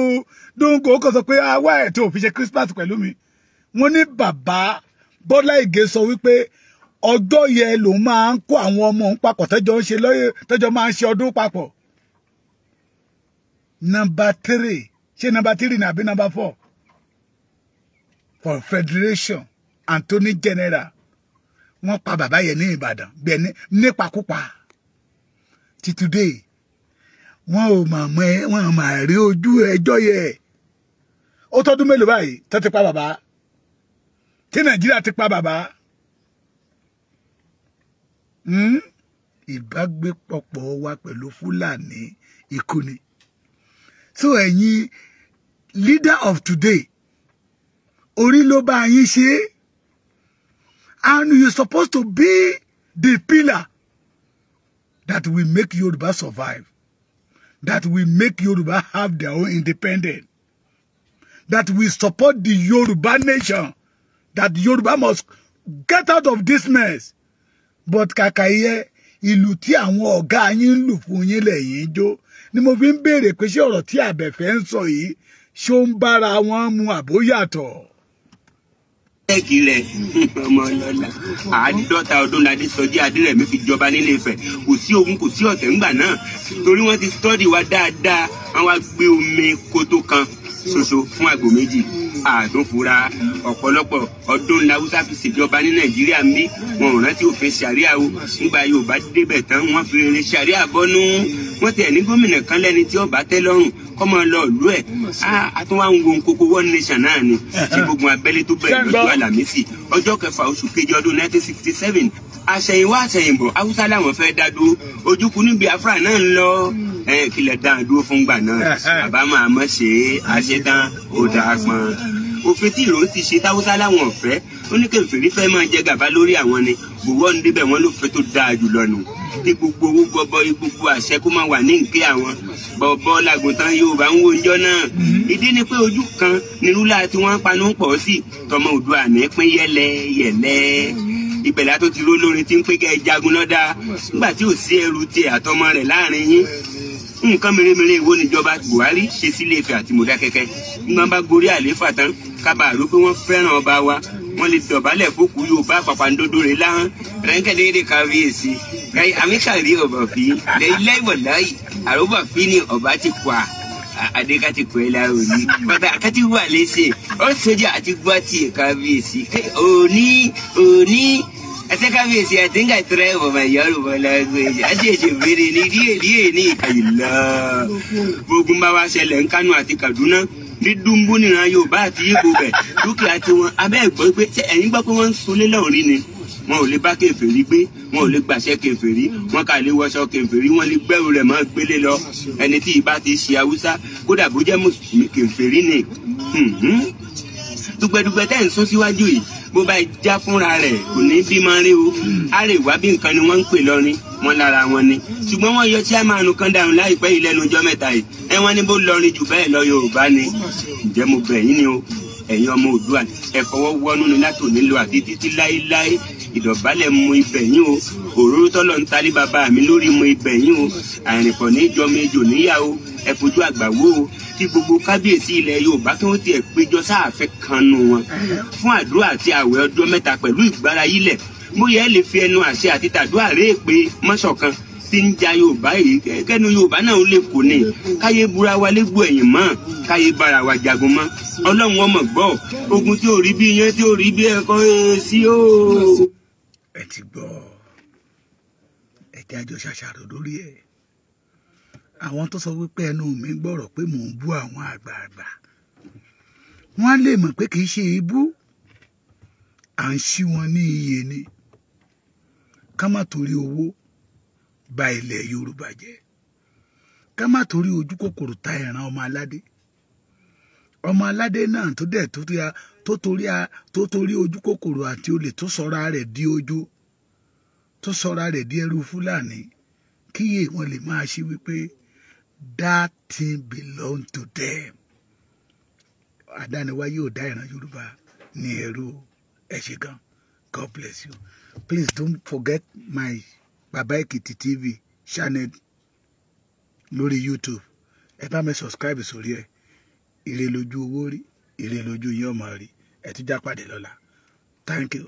dóńgó, ó kàn sọ pé àwa ẹ̀ tó fi ṣe Christmas pẹ̀lú mi. Wọ́n ní bàbá Bọ́lá Ìgè sọ wípé ọjọ́ yẹn lòun máa ń kó àwọn ọmọ òun papọ̀, tẹ́jọ́ ń ṣe lọ́yẹ̀, tẹ́jọ́ máa ń ṣe ọdún papọ̀. Number three, ṣé number three ní àbí number four for Federation, Attorney General, wọ́n pa bàbá yẹn ní Ìbàdàn bí ẹni nípakúpa. Ti today, wọn ò mà mọ ẹ, wọn ò mà rí ojú ẹjọ́ yẹ. Ó tọ́dún mélòó báyìí tó ti pa bàbá, tí Nàìjíríà ti pa bàbá? Ìbágbépọ̀pọ̀ wa pẹ̀lú Fúlàní, ikú ni. So ẹ̀yin leader of today, orí ló bá yín ṣe, and you supposed to be the pillar that will make Yoruba survive, that will make Yoruba have their own independence, that will support the Yoruba nation, that Yoruba must get out of this mess. But kàkà yẹ, ìlú tí àwọn ọ̀gá yín ń lù fún yín lẹ́yìn jó. Ni mo fi ń béèrè pé ṣé ọ̀rọ̀ tí Àbẹ̀fẹ́ ń sọ yìí, ṣó ń bára wọn mu àbó yàtọ̀? Ẹ̀kì rẹ̀ ọmọ ọlọ́lá, 50 ọdún ládé Sọjí Adérẹ̀mí fi jọba nílé Ifẹ̀. Kò sí ogun, kò sí ọ̀tẹ̀ ńgbà náà, torí wọ́n ti study wa dáadáa. Wọ́n wá gbé omi kótó kan ṣoṣo fún àgbò 2. Àtúnfura ọ̀pọ̀lọpọ̀ ọdún làwùsá fi ṣèjọba ní Nàìjíríà ń bí. Wọn ò rántí òfin sàríà o. Nígbà Yorùbá débẹ̀ tán, wọ́n fi rere sàríà bọ́nú. Wọ́n tiẹ̀ ní gómìnà kan lẹ́ni tí ó bá tẹ́ lọ́rùn kọ́ máa lọ ìlú ẹ̀. A tún wá ń wo kókó one nation náà ni tí gbogbo abẹ́lé tó bẹ̀rẹ̀ lọ́jọ́ Àlàmísì, ọjọ́ 6 oṣù 7 ọdún 1967. Àṣẹ̀yìnwá àṣẹ̀yìnbọ̀, Haúsá làwọn fẹ́ dá dúró. Ojúkú ní Biafra náà ń lọ kílẹ̀ dá dúró fún gbà náà. Bàbá máa mọ̀ ṣe é àṣetán, ó dáa pọn òfin tí ìrò ti ṣe táwùsá láwọn ọ̀fẹ́. Ó ní kẹfìrí fẹ́ máa jẹ gàba lórí àwọn ni. Gbogbo ọ̀n débẹ̀, wọn ló fẹ́ tó dáa jùlọ nù kí gbogbo owó gbọbọ, gbogbo àṣẹ kó máa wà ní nké àwọn bọ̀bọ̀ làgùntàn Yorùbá ń wo ọjọ́ náà. Ìdí ni pé ojú kan ní rúlà tí wọ́n panú pọ̀ sí tọmọ Oòduà ní pín yẹlẹ yẹlẹ. Ibẹ̀ látó ti ró lórin tí ń pé kẹ́ ẹ jagun lọ́dà nígbà tí ò sí ẹrù tiẹ̀ àtọmọ rẹ̀ láàrin yín. Nǹkan mèremère wo níjọba Buhari ṣe sílé Ifẹ̀ àti Mọdákẹ́kẹ́? Nígbà bá gorí àlééfà tán, kábàárò pé wọ́n fẹ́ràn ọba wa, wọ́n lè dọ̀bálẹ̀ fókù Yorùbá pàpàǹdodo rẹ̀ láhán rẹ́ńkẹ́dẹ́rẹ́. Kábíyèsí amíkàrí ọba fi lẹ́yìn àròbà fi ni ọba ti kọ́ adé ká ti kọ́ ẹ lára òní bàtà àkàtì wà lẹ́sẹ̀ ó sójà àti gbọ́ tiẹ̀. Kábíyèsí òní òní ẹsẹ kábíyèsí àti ń gàtúrà ẹ̀ bọ̀mọ̀ Yorùbá language àti èsì béèrè ní díẹ̀ díẹ̀ ní àyìnlá. Gbogbo bá wa ṣẹlẹ̀ ń Kánò àti Kaduna ní dúnbú níran Yorùbá àti Ìgbò bẹ̀ dúkìá tiwọn abẹ́ ẹ̀gbọ́ pé ṣé ẹ̀yin gbọ́ pé wọ́n ń sunlé lọ́rùn rí ni. Wọn ò lè bá kèfèrí gbé, wọn ò lè gbàṣẹ kèfèrí, wọn kà lè wọṣọ kèfèrí, wọn lè gbẹrù rẹ̀ mọ́ gbélé lọ. Ẹni tí ìbá ti ṣe Haúsá, kódà bó jẹ́ mùsùlùmí, kèfèrí ni. Dùgbẹ̀dùgbẹ̀ tẹ́ ń sún síwájú yìí, bó bá já fúnra rẹ̀ kò ní bímọ rí o. Àrèwá bí nǹkan ni wọ́n ń pè lọ́rin wọn lára wọn ni, ṣùgbọ́n wọ́n yọ chairman kan dànù láìpẹ́ yìí lẹ́nu ọjọ́ mẹ́ta yìí. Ẹ wọ́n ní bó lọrin jù bẹ́ẹ̀ lọ, Yorùbá ni. Ǹjẹ́ mo bẹ̀ yín ni o, ẹ̀yin ọmọ Oòduà, ẹ fọwọ́ wọ́nú ni látòní lọ àti títí láéláé. Ìdọ̀bálẹ̀ mu ibẹ̀ yín o, òróró tọ́lọ̀ ń talí bàbá mi lórí mu ibẹ̀ yín o. Àrìnpọ̀ ní jọmọ ejò níyà o, ẹ fojú àgbà wò o. Kí gbogbo kábíyèsí ilẹ̀ Yorùbá tó ń tiẹ̀ péjọ sáàfin kanu wọn fún àdúrà àti àwẹ̀ ọjọ́ mẹ́ta pẹ̀lú ìgbára yílẹ̀, bóyá ẹ lè fi ẹnu àṣẹ àti tàdúrà rèé pé mọ́ṣọ̀kan tí ń ja Yorùbá yìí, kẹ́nu Yorùbá náà ó lè kò ní káyé búra wa légbò ẹ̀yìn mọ́, káyé bára wa jagun mọ́. Ọlọ́run ọmọ gbọ́ ogun tí ò rí bí iyán, tí ò rí bí ẹ̀kọ́ sí o. Ẹ ti gbọ́, ẹ jẹ́ àjọ ṣàṣàrò lórí ẹ̀. Àwọn tó sọ wípé ẹnu mi gbọ́rọ̀ pé mò ń bú àwọn àgbààgbà, wọ́n lè mọ̀ pé kì í ṣe ibú, à ń ṣí wọn ní iye ni. Ká má torí owó ba ilẹ̀ Yorùbá jẹ́, ká má torí ojú kòkòrò ta ìran ọmọ aládé. Ọmọ aládé náà tó dẹ̀ tó torí ojú kòkòrò àti olè tó sọra rẹ̀ di ojú, tó sọra rẹ̀ di ẹrú Fúlàní, kíyè wọn lè máa ṣe wípé that thing belong to them. Àdániwáyé ò dá ìran Yorùbá ní ẹrú. Ẹ ṣé gan. God bless you. Please don't forget my Baba Ekiti TV channel lórí YouTube. Ẹ bá mi subscribe sórí ẹ. Ire lójú owó rí, ire lójú yín ọmọ rí. Ẹ tún já pàdé lọ́la. Thank you.